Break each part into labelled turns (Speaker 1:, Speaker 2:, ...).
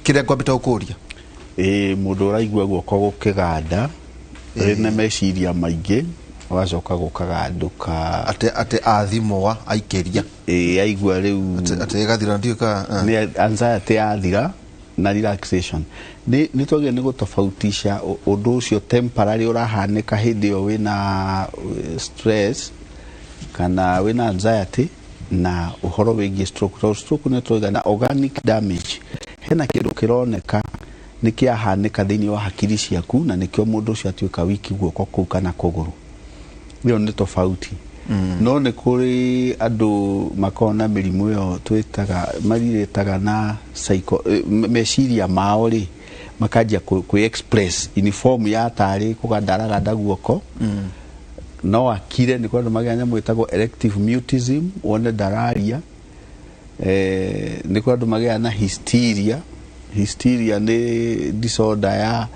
Speaker 1: Kĩrĩa ngwambĩte gũkũria.
Speaker 2: Ĩĩ, mũndũ ũraigua guoko gũkĩganda rĩna meciria maingĩ, ũgacoka gũkagandũka.
Speaker 1: Atĩ athimwa aikĩria.
Speaker 2: Ĩĩ, aigua rĩu
Speaker 1: atĩ ĩgathira ndiũĩ ka
Speaker 2: nĩ anxiety yathira na relaxation. Nĩ twagĩrĩire nĩ gũtofautisha ũndũ ũcio temporary ũrahanĩka hĩndĩ ĩyo wĩna stress kana wĩna anxiety na ũhoro wĩgiĩ stroke, tondũ stroke nĩ twauga na organic damage, hena kĩndũ kĩroneka nĩ kĩahanĩka thĩinĩ wa hakiri ciaku, na nĩkĩo mũndũ ũcio atuĩka wiki guoko kũu kana kũgũrũ. Ĩyo nĩ tofauti. No nĩ kũrĩ andũ makoragwo na mĩrimũ ĩyo twĩtaga marirĩtaga na psycho, meciria mao rĩ makanjia kwĩ express in form ya tarĩ kũganda araganda guoko. No akire, nĩ kũrĩ andũ magĩa nyamũ ĩtagwo elective mutism, wone ndararia. Nĩ kũrĩ andũ magĩa na hysteria. Hysteria nĩ disorder ya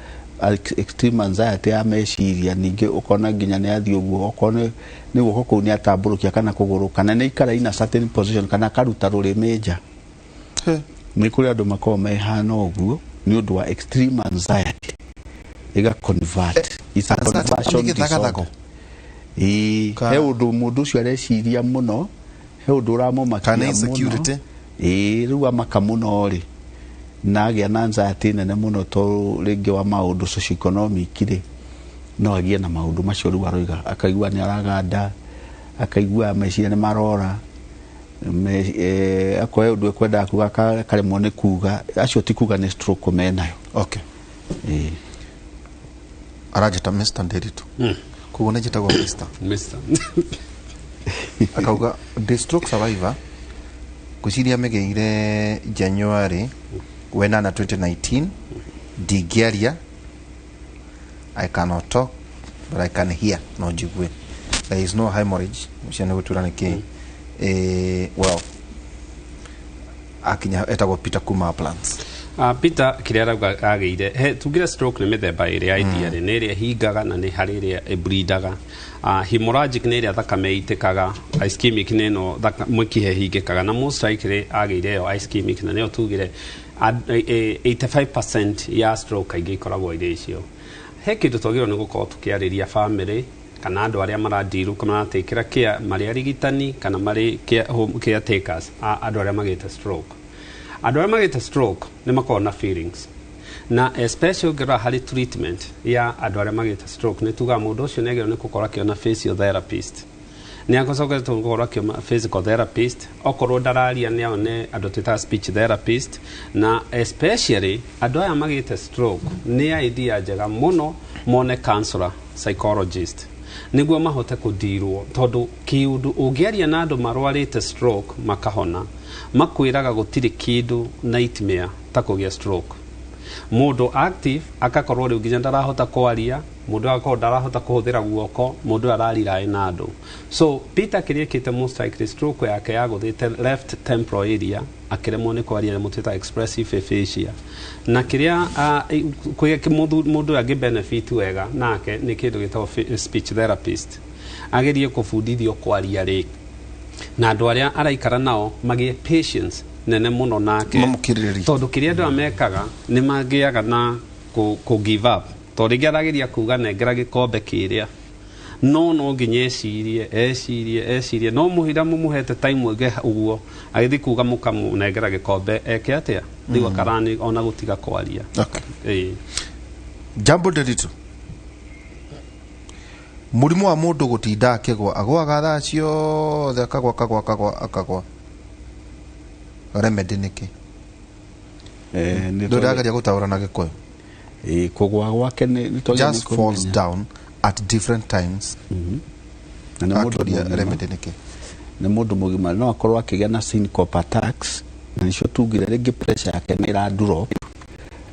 Speaker 2: extreme anxiety ya meciria, ningĩ ũkona nginya nĩ athiĩ ũguo, okorwo nĩ guoko kũu nĩ atambũrũkia kana kũgũrũ, kana nĩ aikara in a certain position, kana akaruta rũrĩmĩ nja. Nĩ kũrĩ andũ makoragwo mehana ũguo nĩ ũndũ wa extreme anxiety ĩga convert. It's a
Speaker 1: Anxiety
Speaker 2: conversion
Speaker 1: nĩ gĩthagathago?
Speaker 2: disorder. Ĩĩ, he ũndũ mũndũ ũcio areciria mũno, he ũndũ ũramũmakia
Speaker 1: Kana
Speaker 2: mũno.
Speaker 1: insecurity.
Speaker 2: Ĩĩ, rĩu amaka mũno rĩ, na agĩa na anxiety nene mũno tondũ rĩngĩ wa maũndũ socioeconomic rĩ, no agĩe na maũndũ macio rĩu aroiga, akaigua nĩ araganda, akaigua meciria nĩ marora, akoe ũndũ ekwendaga kuga akaremwo nĩ kuga. Acio ti kuga nĩ stroke menayo. Ĩĩ.
Speaker 1: Aranjĩta Mr. Nderitu. Koguo nĩ njĩtagwo Mr.
Speaker 3: Mr.
Speaker 1: Akauga the stroke survivor, ngwĩciria mĩgĩire January wenana 2019, ndingĩaria, I cannot talk but I can hear, no njigue. There is no hemorrhage, ũcio nĩ gũtura nĩ kĩ. Well, akinya etagwo Peter kuma plans.
Speaker 3: Peter kĩrĩa arauga agĩire he tugire stroke nĩ mĩthemba ĩrĩ ya ideally, nĩ ĩrĩa ĩhingaga na nĩ harĩ ĩrĩa ĩbleedaga. Hemorrhagic nĩ ĩrĩa thakame ĩitĩkaga, ischemic nĩ ĩno mĩkiha ĩhingĩkaga, na most likely agĩire ĩyo ischemic, na nĩyo tugire 85% ya stroke kaingĩ ikoragwo irĩ icio. He kĩndũ twagĩrĩirwo nĩ gũkorwo tũkĩarĩria family kana andũ arĩa maradeal, maratekera care, marĩ arigitani kana marĩ home caretakers a andũ arĩa magĩte stroke. Andũ arĩa magĩte stroke nĩ makoragwo na feelings, na especially ũngĩrora harĩ treatment ya andũ arĩa magĩte stroke, nĩ tugaga mũndũ ũcio nĩ agĩrĩirwo nĩ gũkorwo akĩona physiotherapist, nĩ acokete gũkorwo akĩona physical therapist, okorwo ndararia nĩ one andũ twĩtaga speech therapist. Na especially andũ aya magĩte stroke, nĩ idea njega mũno mone counselor psychologist nĩguo mahote kũndirwo, tondũ kĩũndũ ũngĩaria na andũ marwarĩte stroke makahona, makwĩraga gũtirĩ kĩndũ nightmare ta kũgĩa stroke. Mũndũ active akakorwo rĩu nginya ndarahota kwaria, mũndũ agakorwo ndarahota kũhũthĩra guoko, mũndũ ũyũ ararira na andũ. So Peter kĩrĩa ĩkĩte, most likely stroke yake yagũthĩte left temporal area, akĩremwo nĩ kwaria, nĩ mũtwĩta expressive aphasia. Na kĩrĩa mũndũ ũyũ angĩ benefit wega nake nĩ kĩndũ gĩtagwo speech therapist, agerie kũbundithio kwaria rĩ, na andũ arĩa araikara nao magĩe patience nene mũno nake.
Speaker 1: Mamũkirĩrĩrie.
Speaker 3: Tondũ kĩrĩa andũ aya mekaga nĩ magĩaga na kũ give up, tondũ rĩngĩ arageria kuga nengera gĩkombe kĩrĩa, no nginya ecirie, ecirie, ecirie, no mũhira mũmũhete time ĩngĩ ũguo agĩthiĩ kuga mũkamũnengera gĩkombe eke atĩa rĩu, akarani ona gũtiga kwaria. Ĩĩ.
Speaker 1: Jambo Nderitu, mũrimũ wa mũndũ gũtinda akĩgwa, agwaga thaa ciothe, akagwa, akagwa, akagwa, akagwa, remedy nĩkĩ?
Speaker 2: Nĩ
Speaker 1: Ndũrageria gũtaũra na Gĩkũyũ.
Speaker 2: Ĩĩ, kũgwa gwake nĩ twagĩrĩirwo
Speaker 1: Just
Speaker 2: nĩ
Speaker 1: falls
Speaker 2: kũmenya.
Speaker 1: down at different times.
Speaker 2: Na nĩ mũndũ
Speaker 1: Akĩũria
Speaker 2: mũgima.
Speaker 1: remedy nĩkĩ?
Speaker 2: Nĩ mũndũ mũgima, no akorwo akĩgĩa na syncope attacks, na nĩcio tugire rĩngĩ pressure yake nĩ ĩra drop,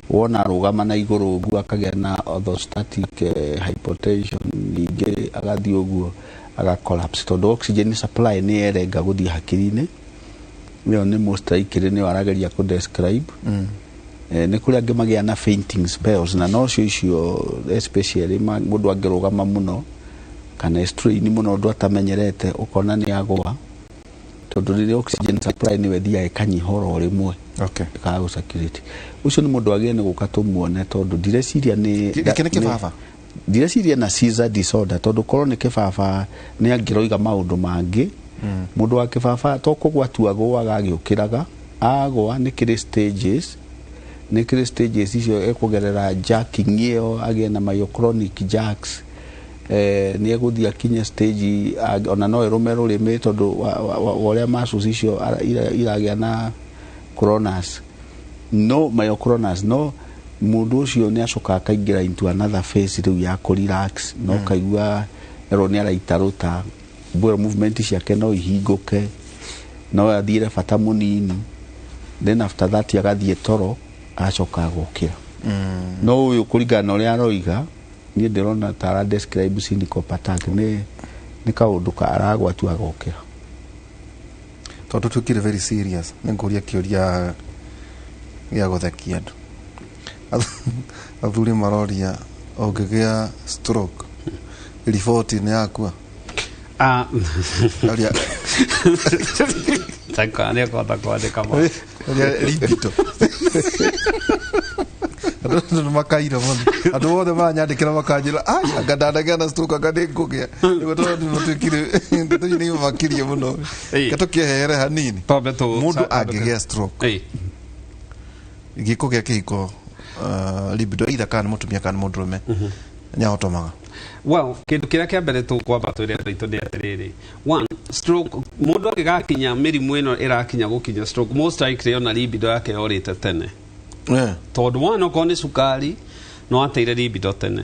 Speaker 2: wona arũgama na igũrũ ũguo akagĩa na orthostatic hypotension, ningĩ agathiĩ ũguo aga collapse, tondũ oxygen supply nĩ yerenga gũthiĩ hakiri-inĩ. Ĩyo nĩ most likely nĩyo arageria kũ describe. Nĩ kũrĩ angĩ magĩa na fainting spells, na nocio icio especially mũndũ angĩrũgama mũno kana strain mũno ũndũ atamenyerete, ũkona nĩ agũa, tondũ rĩrĩa oxygen supply nĩwe ĩthiaga ĩkanyiha oro rĩmwe.
Speaker 1: Okay.
Speaker 2: Ĩkaga gũcirculate. Ũcio nĩ mũndũ wagĩrĩire nĩ gũka tũmuone, tondũ ndireciria nĩ
Speaker 1: Gĩkĩ nĩ kĩbaba?
Speaker 2: Ndireciria na seizure disorder, tondũ korwo nĩ kĩbaba nĩ angĩroiga maũndũ mangĩ. Mũndũ wa kĩbaba to kũgwa tu agũaga agĩũkĩraga, agwa nĩ kĩrĩ stages, nĩ kĩrĩ stages icio ekũgerera jerking ĩyo, agĩe na myoclonic jerks, nĩ egũthiĩ akinye stage ona no ĩrũme rũrĩmĩ, tondũ wa ũrĩa muscles icio iragĩa na clonus, no myoclonus. No mũndũ ũcio nĩ acokaga akaingĩra into another phase rĩu ya kũ relax, no kaigua erwo nĩ araita rũta bowel movement ciake no ihingũke, no athiĩre bata mũnini, then after that agathiĩ toro, agacoka agokĩra. No ũyũ, kũringana na ũrĩa aroiga, niĩ ndĩrona ta ara describe syncope attack, nĩ kaũndũ ka aragwa tu agokĩra.
Speaker 1: Tondũ tuĩkire very serious, nĩ ngũria kĩũria gĩa gũthekia andũ. Athuri maroria, ũngĩgĩa stroke, riboti nĩ yakua?
Speaker 3: Ah,
Speaker 1: Aria.
Speaker 3: Nĩ akũhota kwandĩka ma.
Speaker 1: Aria libido. Andũ nĩ makaire mũno, andũ othe maranyandĩkĩra makanjĩra, "Ai, anga ndanagĩa na stroke, anga nĩ ngũgĩa." Nĩguo tondũ nĩ matuĩkire ndeto ici nĩ imakirie mũno.
Speaker 3: Ĩĩ.
Speaker 1: Ke tũkĩehere hanini.
Speaker 3: Twambe tũ
Speaker 1: Mũndũ angĩgĩa stroke, gĩko gĩa kĩhiko, libido, either kana nĩ mũtumia kana nĩ mũndũrũme, nĩ ahotomaga?
Speaker 3: Well, kĩndũ kĩrĩa kĩa mbere tũkwamba twĩre andũ aitũ nĩ atĩrĩrĩ, one, stroke, mũndũ angĩgakinya mĩrimũ ĩno ĩrakinya gũkinya stroke, most likely ona libido yake yorĩte tene. Tondũ one, okorwo nĩ cukari, no ateire libido tene.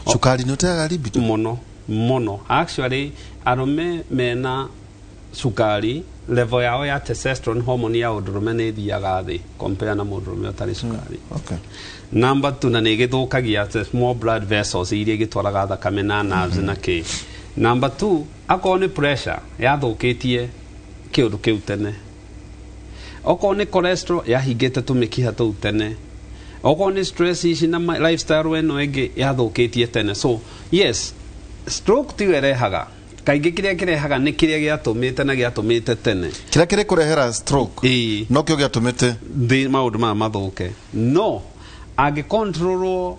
Speaker 1: Cukari nĩ ũteaga libido?
Speaker 3: Mũno mũno. Actually, arũme mena cukari, level yao ya testosterone, hormone ya ũndũrũme, nĩ ĩthiaga thĩ compare na mũndũrũme ũtarĩ cukari. Number two, na nĩ ĩgĩthũkagia the small blood vessels iria igĩtwaraga thakame na nerves na kĩ. Number two, akorwo nĩ pressure yathũkĩtie kĩũndũ kĩu tene, okorwo nĩ cholesterol yahingĩte tũmĩkiha tũu tene, okorwo nĩ stress ici na lifestyle ĩno ĩngĩ yathũkĩtie tene. So yes, stroke tiyo ĩrehaga kaingĩ, kĩrĩa kĩrehaga nĩ kĩrĩa gĩatũmĩte na gĩatũmĩte tene.
Speaker 1: Kĩrĩa kĩrĩ kũrehera stroke no kĩo gĩatũmĩte
Speaker 3: thĩ maũndũ maya mathũke. No angĩcontrolwo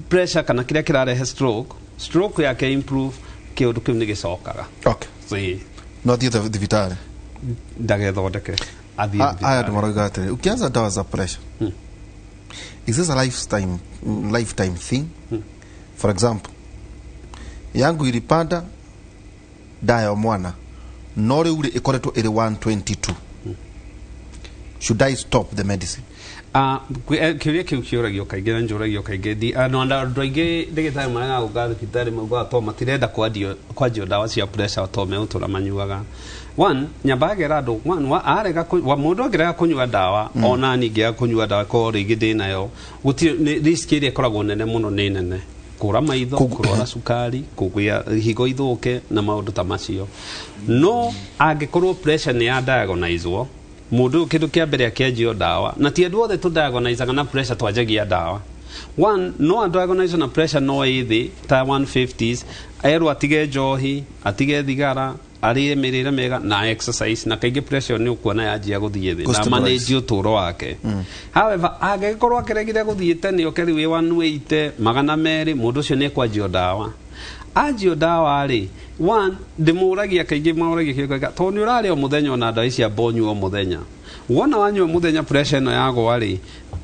Speaker 3: pressure kana kĩrĩa kĩrarehe stroke, stroke yake improve, kĩũndũ kĩu nĩ gĩcokaga. Ĩĩ.
Speaker 1: No athiĩ thibitarĩ?
Speaker 3: Ndagethondeke, athiĩ
Speaker 1: Aya andũ
Speaker 3: thibitarĩ.
Speaker 1: maroiga atĩrĩ, ukianza dawa za pressure, is this a lifetime thing? For example, yangu ilipanda dayo mwana, no rĩu rĩ ĩkoretwo ĩrĩ 122. Should I stop the medicine?
Speaker 3: Ah, kĩũria kĩu kĩũragio kaingĩ na njũragio kaingĩ. No andũ aingĩ ndagĩtarĩ maregaga gũka thibitarĩ, maugaga to matirenda kwanjio ndawa cia pressure to megũtũra manyuaga. One, nyambaga ngera andũ, one, arega mũndũ angĩrega kũnyua ndawa, ona niĩ ngĩaga kũnyua ndawa, korwo rĩngĩ ndĩnayo, gũtirĩ risk ĩrĩa ĩkoragwo nene mũno nĩ nene kũra maitho, kũrwara cukari, kũgĩa higo ithũke na maũndũ ta macio. No angĩkorwo pressure nĩ ya diagnosed, mũndũ ũyũ kĩndũ kĩa mbere akĩanjio ndawa, na ti andũ othe tũ na pressure twanjagia ndawa. One, no a na pressure no ĩ thĩ ta 150s, erwo atige njohi, atige thigara, arĩe mĩrĩre mĩega na exercise, na kaingĩ pressure nĩ ũkuona yanjia gũthiĩ thĩ na
Speaker 1: Gũ-stabilize.
Speaker 3: Manage ũtũũro wake. However, angĩgĩkorwo akĩregire gũthiĩ tene, oke rĩu ĩ 180, 200, mũndũ ũcio nĩ ekwanjio ndawa. Anjio ndawa rĩ, one, ndĩmũragia kaingĩ, maũragia kĩũria, tondũ nĩ ũrarĩa o mũthenya ona ndawa ici amba ũnyue o mũthenya, wona wanyua mũthenya pressure ĩno yagwa rĩ,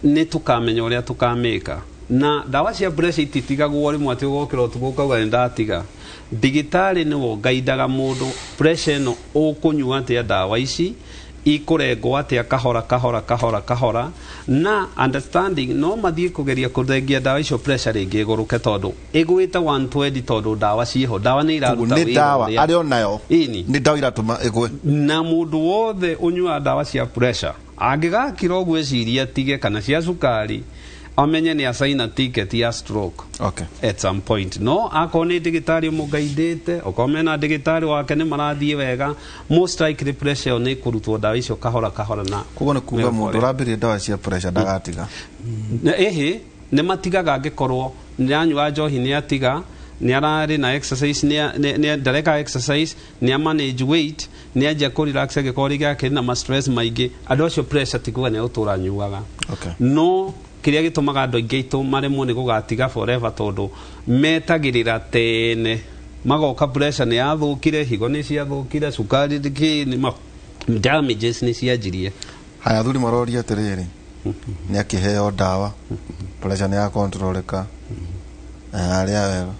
Speaker 3: nĩ tũkamenya ũrĩa tũkamĩka. Na ndawa cia pressure ititigagwo rĩmwe atĩ ũgokĩra ũtukũ ũkauga nĩ ndatiga. Ndagĩtarĩ nĩwe ũngaidaga mũndũ pressure ĩno, ũkũnyua atĩa, ndawa ici ikũrengwo atĩa, kahora kahora kahora kahora, na understanding no mathiĩ kũgeria kũthengia ndawa icio, pressure rĩngĩ ĩgũrũke tondũ ĩgwĩte 120, tondũ ndawa ciĩho, ndawa nĩ
Speaker 1: Koguo
Speaker 3: iraruta
Speaker 1: nĩ
Speaker 3: wĩra
Speaker 1: ndawa
Speaker 3: ũrĩa-
Speaker 1: arĩ onayo
Speaker 3: Ĩni.
Speaker 1: nĩ ndawa iratũma ĩgwe.
Speaker 3: Na mũndũ wothe ũnyuaga ndawa cia pressure angĩgakira ũguo eciria atige, kana cia cukari, amenye nĩ acaina ticket ya stroke at some point. No akorwo nĩ ndagĩtarĩ ũmũgaidĩte, okorwo mena ndagĩtarĩ wake nĩ marathiĩ wega, most likely pressure ĩyo nĩ kũrutwo ndawa icio kahora kahora na
Speaker 1: Koguo nĩ kuga mũndũ
Speaker 3: mĩrũko.
Speaker 1: ũrambĩrĩria ndawa cia pressure ndagatiga?
Speaker 3: Na ĩhĩ, nĩ matigaga angĩkorwo nĩ anyua njohi nĩ atiga. Nĩ ararĩ na exercise, nĩ ndareka exercise, nĩ manage weight, nĩ anjia kũ relax, angĩkorwo rĩngĩ akĩrĩ na ma stress maingĩ, andũ acio pressure ti kuga nĩ gũtũra anyuaga. No kĩrĩa gĩtũmaga andũ aingĩ aitũ maremwo nĩ gũgatiga forever, tondũ metagĩrĩra tene magoka pressure nĩ yathũkire, higo nĩ ciathũkire, cukari kĩ nĩ damages nĩ cianjirie.
Speaker 1: Haya, athuri maroria atĩrĩrĩ, nĩ akĩheo ndawa, pressure nĩ yakontroleka, harĩa wega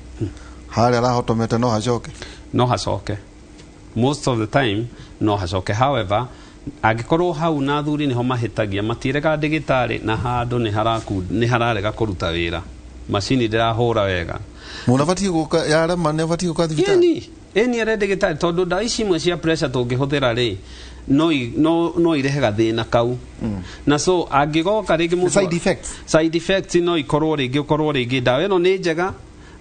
Speaker 1: harĩa arahotomete, no hacoke?
Speaker 3: No hacoke, most of the time no hacoke. However, angĩkorwo hau na athuri nĩho mahĩtagia, matirega ndĩgĩtarĩ na handũ nĩ hararega kũruta wĩra, macini ndĩrahũra wega.
Speaker 1: Mũndũ abatiĩ gũka yarema, nĩ abatiĩ gũka thibitarĩ?
Speaker 3: Ĩni ere ndĩgĩtarĩ, tondũ ndawa ici imwe cia pressure tũngĩhũthĩra rĩ, no irehe gathĩna kau, na so angĩgoka rĩngĩ
Speaker 1: Side effects.
Speaker 3: Side effects no ikorwo rĩngĩ, ũkorwo rĩngĩ ndawa ĩno nĩ njega,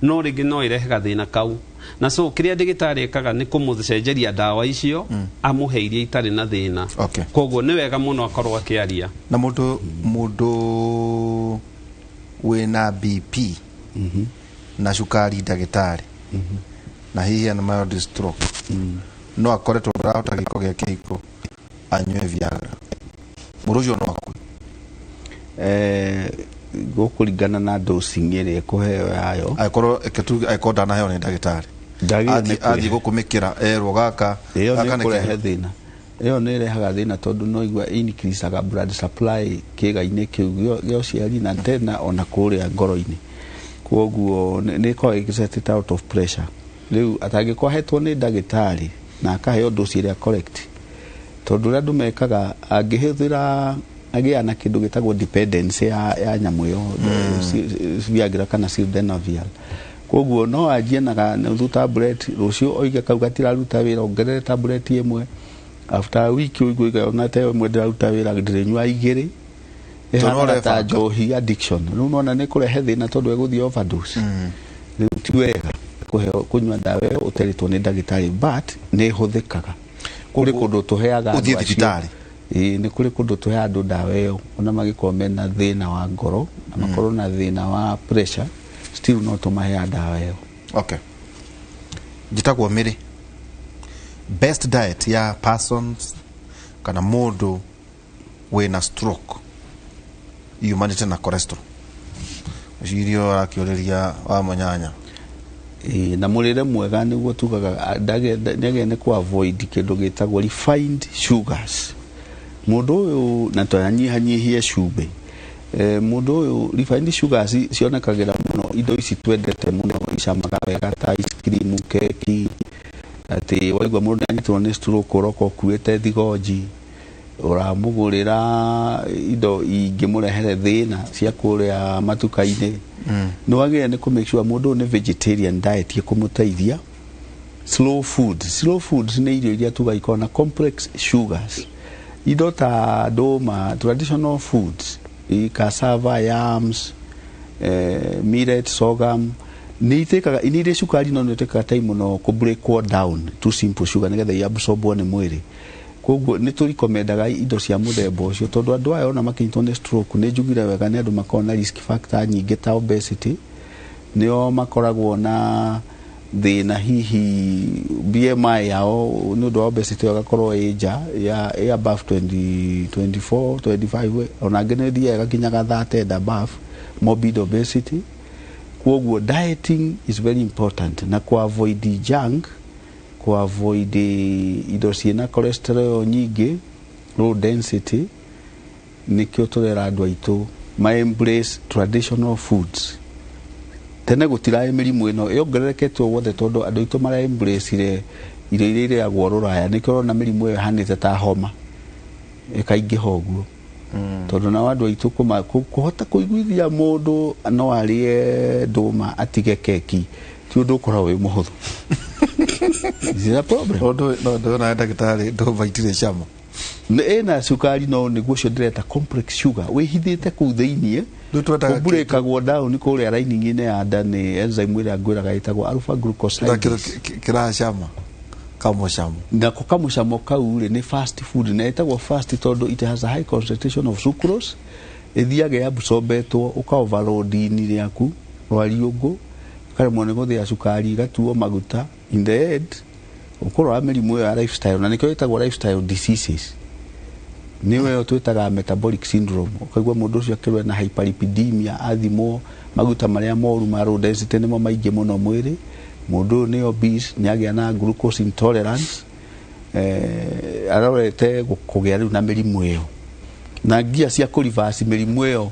Speaker 3: no rĩngĩ no ĩrehe gathĩna kau, na so kĩrĩa ndĩgĩtarĩ ekaga nĩ kũmũcenjeria ndawa icio, amũhe iria itarĩ na thĩna. Koguo nĩ wega mũno akorwo akĩaria.
Speaker 1: Na mũndũ wĩna BP na cukari, ndagĩtarĩ, na hihi ena mild stroke, no akore tondũ ndarahota gĩko gĩa kĩhiko anyue Viagra, mũndũ ũcio no akue?
Speaker 2: Gũkũringana na dosing ĩrĩa ĩkũheo yayo.
Speaker 1: Angĩkorwo ĩke angĩkorwo ndanaheo nĩ ndagĩtarĩ.
Speaker 2: Ndagĩrĩire nĩ
Speaker 1: Athiĩ gũkũmĩkĩra erwo gaka
Speaker 2: ĩyo
Speaker 1: gaka
Speaker 2: nĩ
Speaker 1: nĩ
Speaker 2: kũrehe thĩna, ĩyo nĩ ĩrehaga thĩna, tondũ no igua increaseaga blood supply kĩĩga-inĩ kĩu gĩa ũciari na tena ona kũrĩa ngoro-inĩ, koguo nĩ ĩkoragwo ĩgĩ set it out of pressure. Rĩu atangĩkorwo ahetwo nĩ ndagĩtarĩ na akaheo dose ĩrĩa correct, tondũ ũrĩa andũ mekaga, angĩhũthĩra agĩa na kĩndũ gĩtagwo dependence ya nyamũ ĩyo, Viagra kana sildenafil, koguo no anjie na nuthu tablet, rũciũ oige kau gatiraruta wĩra, ongerere tablet ĩmwe, after a week ũigue oige ona ta ĩmwe ndĩraruta wĩra, ndĩrĩnyua igĩrĩ.
Speaker 1: Tondũ no
Speaker 2: Ĩhanaga ta
Speaker 1: ũrebanga.
Speaker 2: njohi, addiction. Rĩu nona nĩ kũrehe thĩna tondũ egũthiĩ overdose. Rĩu ti wega kũheo kũnyua ndawa ĩyo ũterĩtwo nĩ ndagĩtarĩ, but nĩ ĩhũthĩkaga kũrĩ kũndũ tũheaga andũ
Speaker 1: Ũthiĩ
Speaker 2: acio.
Speaker 1: thibitarĩ.
Speaker 2: Ĩĩ, nĩ kũrĩ kũndũ tũheaga andũ ndawa ĩyo ona magĩkorwo mena thĩna wa ngoro na makorwo na thĩna wa pressure, still no tũmaheaga ndawa ĩyo.
Speaker 1: Okay, njĩtagwo Mĩrĩ, best diet ya persons kana mũndũ wĩna stroke yumanĩte na cholesterol, icio irio arakĩũrĩria wa mũnyanya.
Speaker 2: Ĩĩ, na mũrĩre mwega nĩguo tugaga nĩagĩrĩire nĩ kũ avoid kĩndũ gĩtagwo refined sugars, mũndũ ũyũ, na twanyihanyihie cumbĩ. Mũndũ ũyũ, refined sugars cionekagĩra mũno indo ici twendete mũno icamaga wega ta ice cream, keki, atĩ waigua mũndũ nĩanyitĩrwo nĩ stroke, ũroka ũkuĩte thigonji, ũramũgũrĩra indo ingĩmũrehere thĩna cia kũrĩa matuka-inĩ. Nĩ wagĩrĩire nĩ kũ make sure mũndũ ũyũ nĩ vegetarian diet ĩkũmũteithia. Slow food, slow foods nĩ irio iria tuga ikoragwo na complex sugars, indo ta ndũma, traditional foods, cassava, yams, millet, sorghum, nĩ itĩkaga, nĩ irĩ cukari, no nĩ ĩtĩkaga time mũno kũ breakwo down to simple sugar nĩgetha iabsorbwo nĩ mwĩrĩ. Koguo nĩ tũrikomendaga indo cia mũthemba ũcio, tondũ andũ aya ona makĩnyitwo nĩ stroke, nĩ njugire wega, nĩ andũ makoragwo na risk factor nyingĩ ta obesity, nĩo makoragwo na thĩna hihi BMI yao nĩ ũndũ wa obesity ĩgakorwo ĩ nja ya ĩ above 20, 24, 25, ona angĩ nĩ ĩthiaga ĩgakinyaga 30 and above, morbid obesity. Koguo dieting is very important, na ku avoid junk, ku avoid indo ciĩna cholesterol nyingĩ, low density. Nĩkĩo tũrera andũ aitũ ma embrace traditional foods. Tene gũtiraĩ mĩrimũ ĩno yongererekete ũguo wothe, tondũ andũ aitũ mara embrace irio iria irĩagwo rũraya, nĩkĩo ũrona mĩrimũ ĩyo ĩhanĩte ta homa ĩkaingĩha ũguo, tondũ nao andũ aitũ kũhota kũiguithia mũndũ no arĩe ndũma atige keki ti ũndũ ũkoragwo wĩ mũhũthũ. Is it a problem?
Speaker 1: Tondũ no ndona ndagĩtarĩ, ndũma itirĩ cama.
Speaker 2: Ĩna cukari, no nĩguo ũcio ndĩreta complex sugar wĩhithĩte kũu thĩiniĩ.
Speaker 1: Rĩu twendaga
Speaker 2: ũburekagwo down kũrĩa lining-inĩ ya nda nĩ enzyme ĩrĩa ngwĩraga ĩtagwo alpha
Speaker 1: kĩndũ
Speaker 2: glucosidase.
Speaker 1: Kĩracama kamũcamo.
Speaker 2: Nako kamũcamo kau rĩ, nĩ fast food, na ĩtagwo fast tondũ it has a high concentration of sucrose, ĩthiaga ĩabsorbetwo ũka overload ini rĩaku rwa riũngũ. Akaremwo nĩ gũthĩa cukari, igatuo maguta. In the end ũkũrwara mĩrimũ ĩyo ya lifestyle, na nĩkĩo ĩtagwo lifestyle diseases, nĩyo ĩyo twĩtaga metabolic syndrome. Ũkaigua mũndũ ũcio akĩrwo na hyperlipidemia, athimwo maguta marĩa moru ma low density nĩmo maingĩ mũno mwĩrĩ. Mũndũ ũyũ nĩ obese, nĩ agĩa na glucose intolerance, arorete kũgĩa rĩu na mĩrimũ ĩyo, na ngia cia kũreverse mĩrimũ ĩyo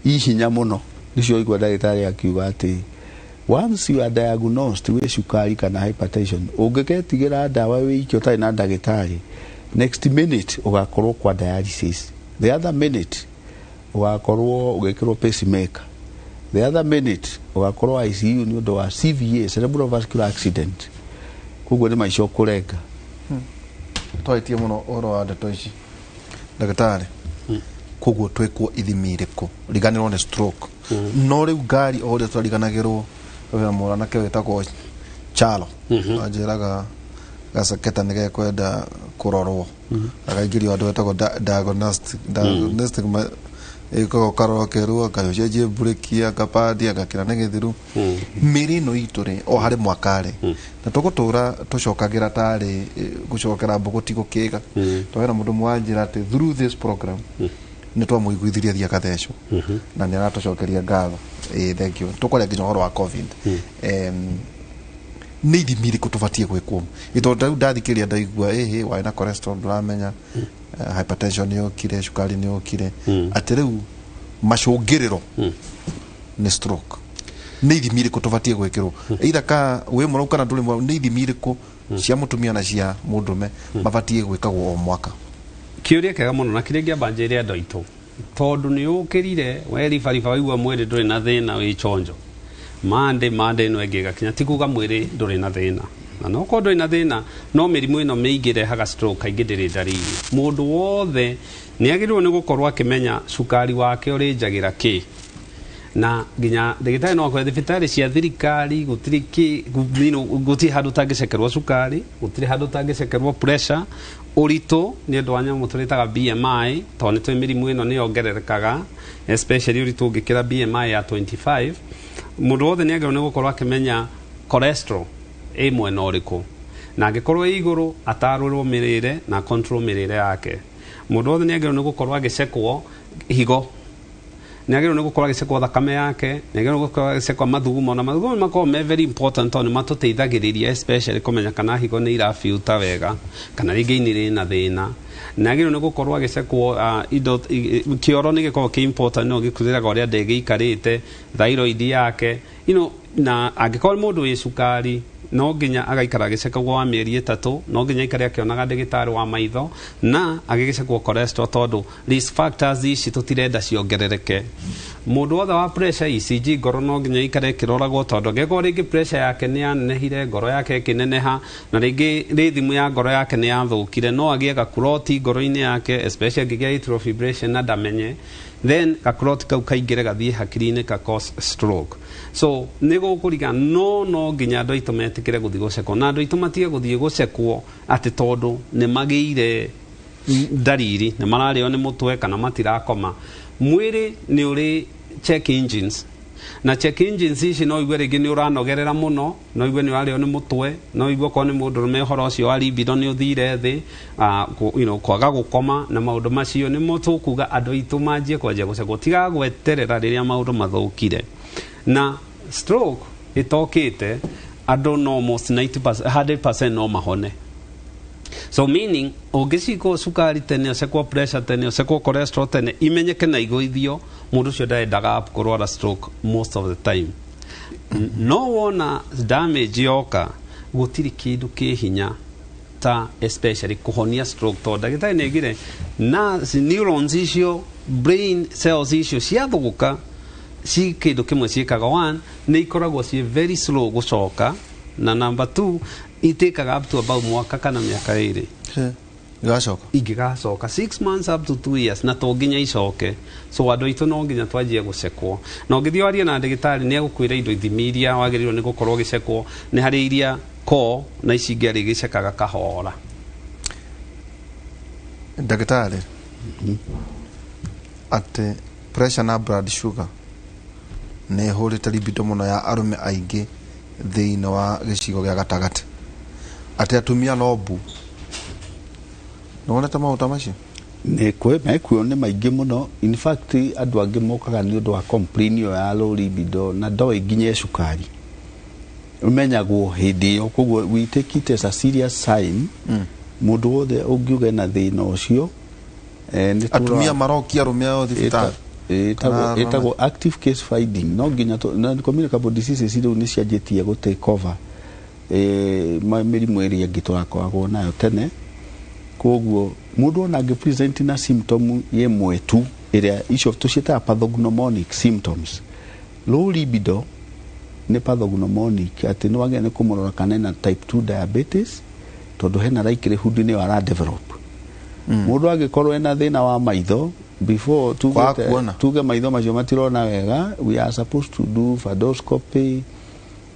Speaker 2: ihinya mũno. Nĩcio igua ndagĩtarĩ akiuga atĩ once you are diagnosed with cukari kana hypertension, ũngĩketigĩra ndawa wĩike ũtarĩ na ndagĩtarĩ, next minute ũgakorwo kwa dialysis, the other minute ũgakorwo ũgĩkĩrwo pacemaker, the other minute ũgakorwo ICU nĩ ũndũ wa CVA, cerebrovascular accident. Koguo nĩ maica ũkũrenga.
Speaker 1: Twarĩtie mũno ũhoro wa ndeto ici, ndagĩtarĩ. Koguo twĩkwo ithimi irĩkũ riganĩrwo nĩ stroke? No rĩu ngari o ũrĩa twariganagĩrwo wĩra, mwanake wĩtagwo Chalo anjĩraga gacaketa nĩ gekwenda kũrorwo, againgĩrio andũ etagwo diagnostic ĩkaga ũkarora kerwo anga ũcenjie mburĩki, anga padi, anga kĩra nĩ gĩthiru. Mĩrĩ ĩno itũ rĩ, o harĩ mwaka rĩ, na tũgũtũra tũcokagĩra tarĩ gũcokera mbũgũ ti gũkĩga. Twahena mũndũ mwanjĩra atĩ through this program nĩ twamũiguithirie thiĩ akathecwo, na nĩ aratũcokeria ngatho. Ĩ, thank you. Tũkwaria nginya ũhoro wa COVID. Nĩ ithimi irĩkũ tũbatiĩ gwĩkwo? Ĩ tondũ rĩu ndathikĩrĩria ndaigua ĩhĩ warĩ na cholesterol, ndũramenya, hypertension nĩ yokire, cukari nĩ yokire, atĩ rĩu macũngĩrĩro nĩ stroke. Nĩ ithimi irĩkũ tũbatiĩ gwĩkĩrwo, either ka wĩ mũrau kana ndũrĩ mũrau? Nĩ ithimi irĩkũ cia mũtumia na cia mũndũme mabatiĩ gwĩkagwo o mwaka?
Speaker 3: Kĩũria kĩega mũno, na kĩrĩa ngĩamba njĩre andũ aitũ, tondũ nĩ ũkĩrire weribariba waigua mwĩrĩ ndũrĩ na thĩna, wĩ chonjo mande mande ĩno ĩngĩ ĩgakinya, ti kuga mwĩrĩ ndũrĩ na thĩna. Na no korwo ndũrĩ na thĩna, no mĩrimũ ĩno mĩingĩ ĩrehaga stroke kaingĩ ndĩrĩ ndariri. Mũndũ wothe nĩ agĩrĩirwo nĩ gũkorwo akĩmenya cukari wake ũrĩnjagĩra kĩ, na nginya ndagĩtarĩ no akwĩre thibitarĩ cia thirikari gũtirĩ kĩ gũtirĩ handũ ũtangĩcekerwo cukari, gũtirĩ handũ ũtangĩcekerwo pressure, ũritũ nĩ ũndũ wa nyamũ tũrĩtaga BMI, tondũ nĩ tũĩ mĩrimũ ĩno nĩ yongererekaga, especially ũritũ ũngĩkĩra BMI ya 25. Mũndũ wothe nĩ agĩrĩirwo nĩ gũkorwo akĩmenya cholesterol ĩ mwena ũrĩkũ, na angĩkorwo ĩ igũrũ atarũrwo mĩrĩre na control mĩrĩre yake. Mũndũ wothe nĩ agĩrĩirwo nĩ gũkorwo agĩcekwo higo, nĩ agĩrĩirwo nĩ gũkorwo agĩcekwo thakame yake, nĩ agĩrĩirwo nĩ gũkorwo agĩcekwo mathugumo, na mathugumo nĩ makoragwo me very important tondũ nĩ matũteithagĩrĩria especially kũmenya kana higo nĩ irabiuta wega kana rĩngĩ ini rĩna thĩna. Nĩ agĩrĩirwo nĩ gũkorwo agĩcekwo indo kĩoro nĩ gĩkoragwo kĩ important, no gĩkwĩraga ũrĩa nda ĩgĩikarĩte, thyroid yake, na angĩkorwo nĩ mũndũ wĩ cukari, no nginya agaikara agĩcekagwo wa mĩeri 3, no nginya aikare akĩonaga ndagĩtarĩ wa maitho na agĩgĩcekwo cholesterol, tondũ risk factors ici tũtirenda ciongerereke. Mũndũ wothe wa pressure, ECG ngoro no nginya ikare ĩkĩroragwo, tondũ angĩkorwo rĩngĩ pressure yake nĩ yanenehire, ngoro yake ĩkĩneneha, na rĩngĩ rhythm ya ngoro yake nĩ yathũkire, no agĩe gakuroti ngoro-inĩ yake, especially angĩgĩa atrial fibrillation na ndamenye, then gakuroti kau kaingĩre gathiĩ hakiri-inĩ ka cause stroke. So nĩ gũkũriga, no nginya andũ aitũ metĩkĩre gũthiĩ gũcekwo, na andũ aitũ matige gũthiĩ gũcekwo atĩ tondũ nĩ magĩire ndariri, nĩ mararĩo nĩ mũtwe kana matirakoma. Mwĩrĩ nĩ ũrĩ check engines, na check engines ici no igue rĩngĩ nĩ ũranogerera mũno, no igue nĩ ũrarĩo nĩ mũtwe, no igue okorwo nĩ mũndũrũme ũhoro ũcio wa libido nĩ ũthire thĩ, kwaga gũkoma na maũndũ macio nĩmo tũkuga andũ aitũ manjie kwanjia gũcekwo, tiga gweterera rĩrĩa maũndũ mathũkire. Na stroke ĩtokĩte, andũ no almost 90%, 100% no mahone. So meaning ũngĩcikwo cukari tene, ũcekwo pressure tene, ũcekwo cholesterol tene, imenyeke na igũithio, mũndũ ũcio ndaendaga kũrwara stroke most of the time. No wona damage yoka, gũtirĩ kĩndũ kĩ hinya ta especially kũhonia stroke, tondũ ndagĩtarĩ nĩ aigire na neurons icio, brain cells icio ciathũka, ci kĩndũ kĩmwe ciĩkaga. One, nĩ ikoragwo ciĩ very slow gũcoka, na number two, itĩkaga up to about mwaka kana mĩaka 2.
Speaker 1: Igacoka.
Speaker 3: Ingĩgacoka 6 months up to 2 years, na to nginya icoke. So andũ aitũ no nginya twanjie gũcekwo, na ũngĩthiĩ warie na ndagĩtarĩ nĩ egũkwĩra indo ithimi iria wagĩrĩirwo nĩ gũkorwo ũgĩcekwo. Nĩ harĩ iria ko na ici ingĩ arĩ gĩcekaga kahora.
Speaker 1: Ndagĩtarĩ, atĩ pressure na blood sugar nĩ ĩhũrĩte libido mũno ya arũme aingĩ. Thĩinĩ wa gĩcigo gĩa gatagatĩ atĩ atumia no mbu. Nĩwonete maũndũ ta macio?
Speaker 2: Nĩ kwĩ mekuo, nĩ maingĩ mũno. In fact, andũ angĩ mokaga nĩ ũndũ wa complain ĩyo ya low libido na ndoĩ nginya cukari ũmenyagwo hĩndĩ ĩyo. Koguo we take it as a serious sign. Mũndũ wothe ũngiuga na thĩna ũcio, nĩ
Speaker 1: Atumia marokia arũme ao thibitarĩ?
Speaker 2: Ĩtagwo active case finding. No nginya na communicable diseases rĩu nĩ cianjĩtie gũ take over mĩrimũ ĩrĩa ĩngĩ tũrakoragwo nayo tene. Koguo mũndũ ona angĩ present na symptom ĩmwe tu, ĩrĩa icio tũciĩtaga pathognomonic symptoms, low libido nĩ pathognomonic atĩ nĩ wagĩrĩire nĩ kũmũrora kana ena type 2 diabetes, tondũ hena likelihood nĩyo ara develop. Mũndũ angĩkorwo ena thĩna wa maitho before tuge
Speaker 1: Kwaga kuona.
Speaker 2: Tuge maitho macio matirona wega, we are supposed to do fundoscopy,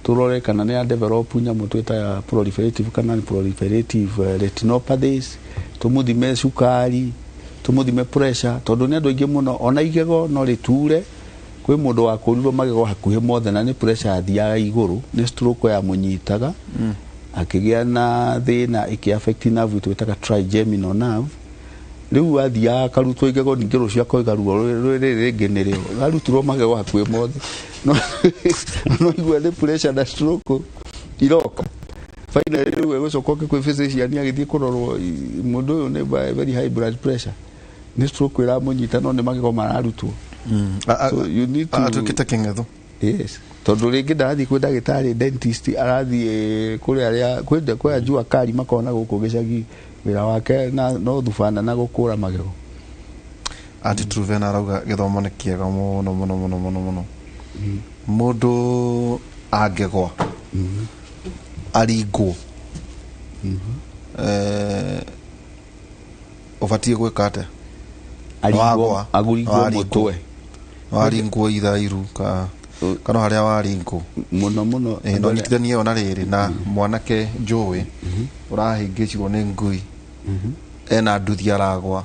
Speaker 2: turore kana nĩ develop nyamũ twĩtaga proliferative kana proliferative retinopathies, tũmũthime cukari, tũmũthime pressure, tondũ nĩ andũ aingĩ mũno ona igego no rĩture. Kwĩ mũndũ wakũrirwo magego hakuhĩ mothe na nĩ pressure yathiaga igũrũ, nĩ stroke yamũnyitaga, akĩgĩa na thĩna ĩkĩ affect nerve twĩtaga trigeminal nerve. Rĩu athiaga akarutwo igego, ningĩ rũciũ akoiga ruo rĩrĩ rĩngĩ nĩrĩo arutirwo magego hakuhĩ mothe. No igua nĩ pressure na stroke iroka. Finally rĩu egũcoka oke kwĩ physician, agĩthiĩ kũrorwo, mũndũ ũyũ nĩ very high blood pressure, nĩ stroke ĩramũnyita, no nĩ magego mararutwo. So you need to
Speaker 1: Atuĩkĩte kĩng'etho.
Speaker 2: Yes, tondũ rĩngĩ ndarathiĩ kwĩ ndagĩtarĩ dentist, arathiĩ kũrĩ arĩa kwĩ ajua kari makona gũkũ gĩcagi, wĩra wake na no thubana na gũkũra magego.
Speaker 1: Anti Truvena arauga gĩthomo nĩ kĩega mũno mũno mũno mũno mũno. Mũndũ angĩgwa aringwo, ũbatiĩ gwĩka atĩa? Wagwa,
Speaker 2: Aguringwo
Speaker 1: waringwo.
Speaker 2: mũtwe.
Speaker 1: Waringwo itha iru ka kana harĩa waringwo.
Speaker 2: Mũno mũno.
Speaker 1: No nyitithanie ĩyo na rĩrĩ na mwanake njũĩ ũrahĩngĩcirwo nĩ ngui ena nduthi aragwa,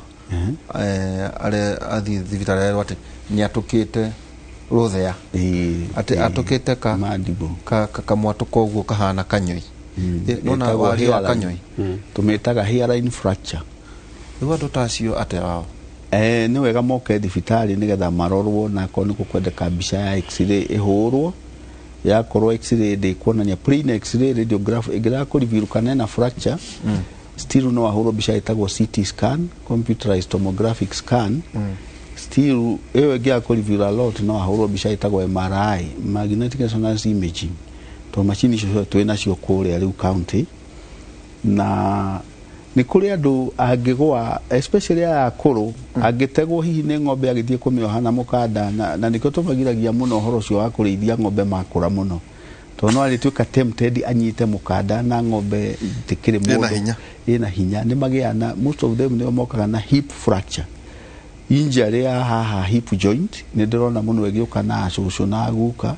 Speaker 1: are athiĩ thibitarĩ arerwo atĩ nĩ atũkĩte rũthea, atĩ atũkĩte ka
Speaker 2: mandible.
Speaker 1: Kamwatũko ũguo kahana kanyoi. Nona
Speaker 2: Ĩtagwo
Speaker 1: wario wa
Speaker 2: hairline.
Speaker 1: Kanyoi.
Speaker 2: Tũmĩtaga hairline fracture.
Speaker 1: Rĩu andũ ta acio atĩa wao?
Speaker 2: Nĩ wega moke thibitarĩ nĩgetha marorwo, na akorwo nĩ gũkwendeka mbica ya x-ray ĩhũrwo. Yakorwo x-ray ndĩkuonania, plain x-ray radiograph ĩngĩrega kũreveal kana ena fracture, still no ahũrwo mbica ĩtagwo CT scan, computerized tomographic scan. Still ĩyo ĩngĩaga kũreveal a lot, no ahũrwo mbica ĩtagwo MRI, magnetic resonance imaging, tondũ macini icio ciothe twĩ nacio kũrĩa rĩu county. Na nĩ kũrĩ andũ angĩgwa, especially aya akũrũ, angĩtegwo hihi nĩ ng'ombe agĩthiĩ kũmĩoha na mũkanda, na nĩkĩo tũmagiragia mũno ũhoro ũcio wa kũrĩithia ng'ombe makũra mũno, tondũ no arĩtuĩka tempted anyite mũkanda, na ng'ombe itikĩrĩ
Speaker 1: Ĩna
Speaker 2: mũndũ
Speaker 1: hinya.
Speaker 2: Ĩna hinya. Nĩ magĩaga na, most of them nĩo mokaga na hip fracture, injury ya haha hip joint. Nĩ ndĩrona mũno ĩgĩũka na acũcũ na aguka,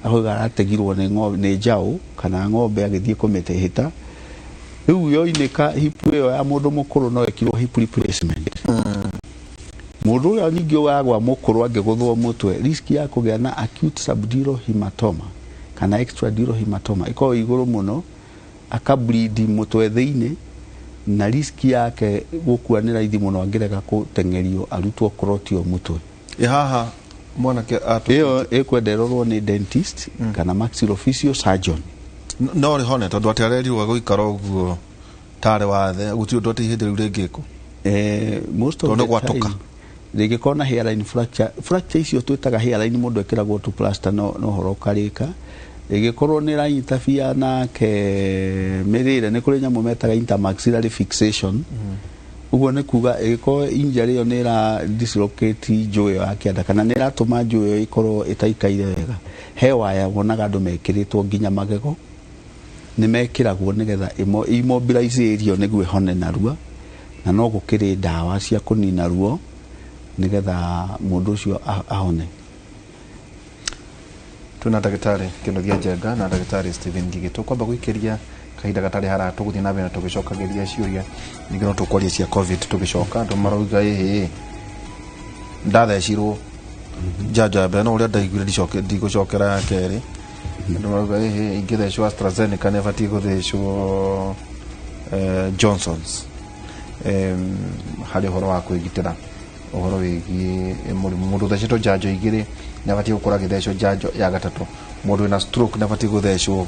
Speaker 2: akoiga arategirwo nĩ ng'ombe, nĩ njaũ kana ng'ombe agĩthiĩ kũmĩtĩhĩta, rĩu yoinĩka hip ĩyo ya mũndũ mũkũrũ, no ĩkirwo hip replacement. Mũndũ ũrĩa ningĩ wagwa mũkũrũ angĩgũthwo mũtwe, risk ya kũgĩa na acute subdural hematoma kana extradural hematoma ĩkoragwo igũrũ mũno, akableed mũtwe thĩinĩ, na risk yake gũkua nĩ raithi mũno angĩrega gũteng'erio arutwo clot ĩyo mũtwe.
Speaker 1: Ĩ haha mwanake atũ
Speaker 2: Ĩyo ĩkwenda ĩrorwo nĩ dentist kana maxillofacial surgeon.
Speaker 1: No rĩhone, tondũ atĩ arerirwo gũikara ũguo tarĩ wathe, gũtirĩ ũndũ atĩ ihĩndĩ rĩu rĩngĩkwo?
Speaker 2: Most of
Speaker 1: Tondũ
Speaker 2: the
Speaker 1: gwatũka.
Speaker 2: time rĩngĩkorwo na hairline fracture, fracture icio twĩtaga hairline, mũndũ ekĩragwo tu plaster, no horo ũkarĩka. Ĩngĩkorwo nĩ ĩranyita nake mĩrĩre, nĩ kũrĩ nyamũ metaga intermaxillary fixation. Ũguo nĩ kuga ĩngĩkorwo injury ĩyo nĩ ĩra dislocate njũ ĩyo ya kĩanda kana nĩ ĩratũma njũ ĩyo ĩkorwo ĩtaikaire wega, he waya wonaga andũ mekĩrĩtwo nginya magego, nĩ mekĩragwo nĩgetha immobilize area nĩguo ĩhone narua, na no gũkĩrĩ ndawa cia kũnina ruo nĩgetha mũndũ ũcio ahone.
Speaker 1: Twĩna ndagĩtarĩ Kĩnuthia Njenga na ndagĩtarĩ Stephen Ngigĩ. Tũkwamba gũikĩria kahinda gatarĩ haraya, tũgũthiĩ na mbere na tũgĩcokagĩria ciũria. Ningĩ no tũkwaria cia COVID tũgĩcoka. Andũ marauga ĩhĩ ndathecirwo njanjo ya mbere, no ũrĩa ndaiguire ndigũcokera ya kerĩ. Andũ marauga ĩhĩ ingĩthecwo AstraZeneca nĩ batiĩ gũthecwo Johnsons harĩ ũhoro wa kwĩgitĩra ũhoro wĩgiĩ mũrimũ. Mũndũ ũthecetwo njanjo igĩrĩ nĩ abatiĩ gũkorwo agĩthecwo njanjo ya gatatũ. Mũndũ wĩna stroke nĩ abatiĩ gũthecwo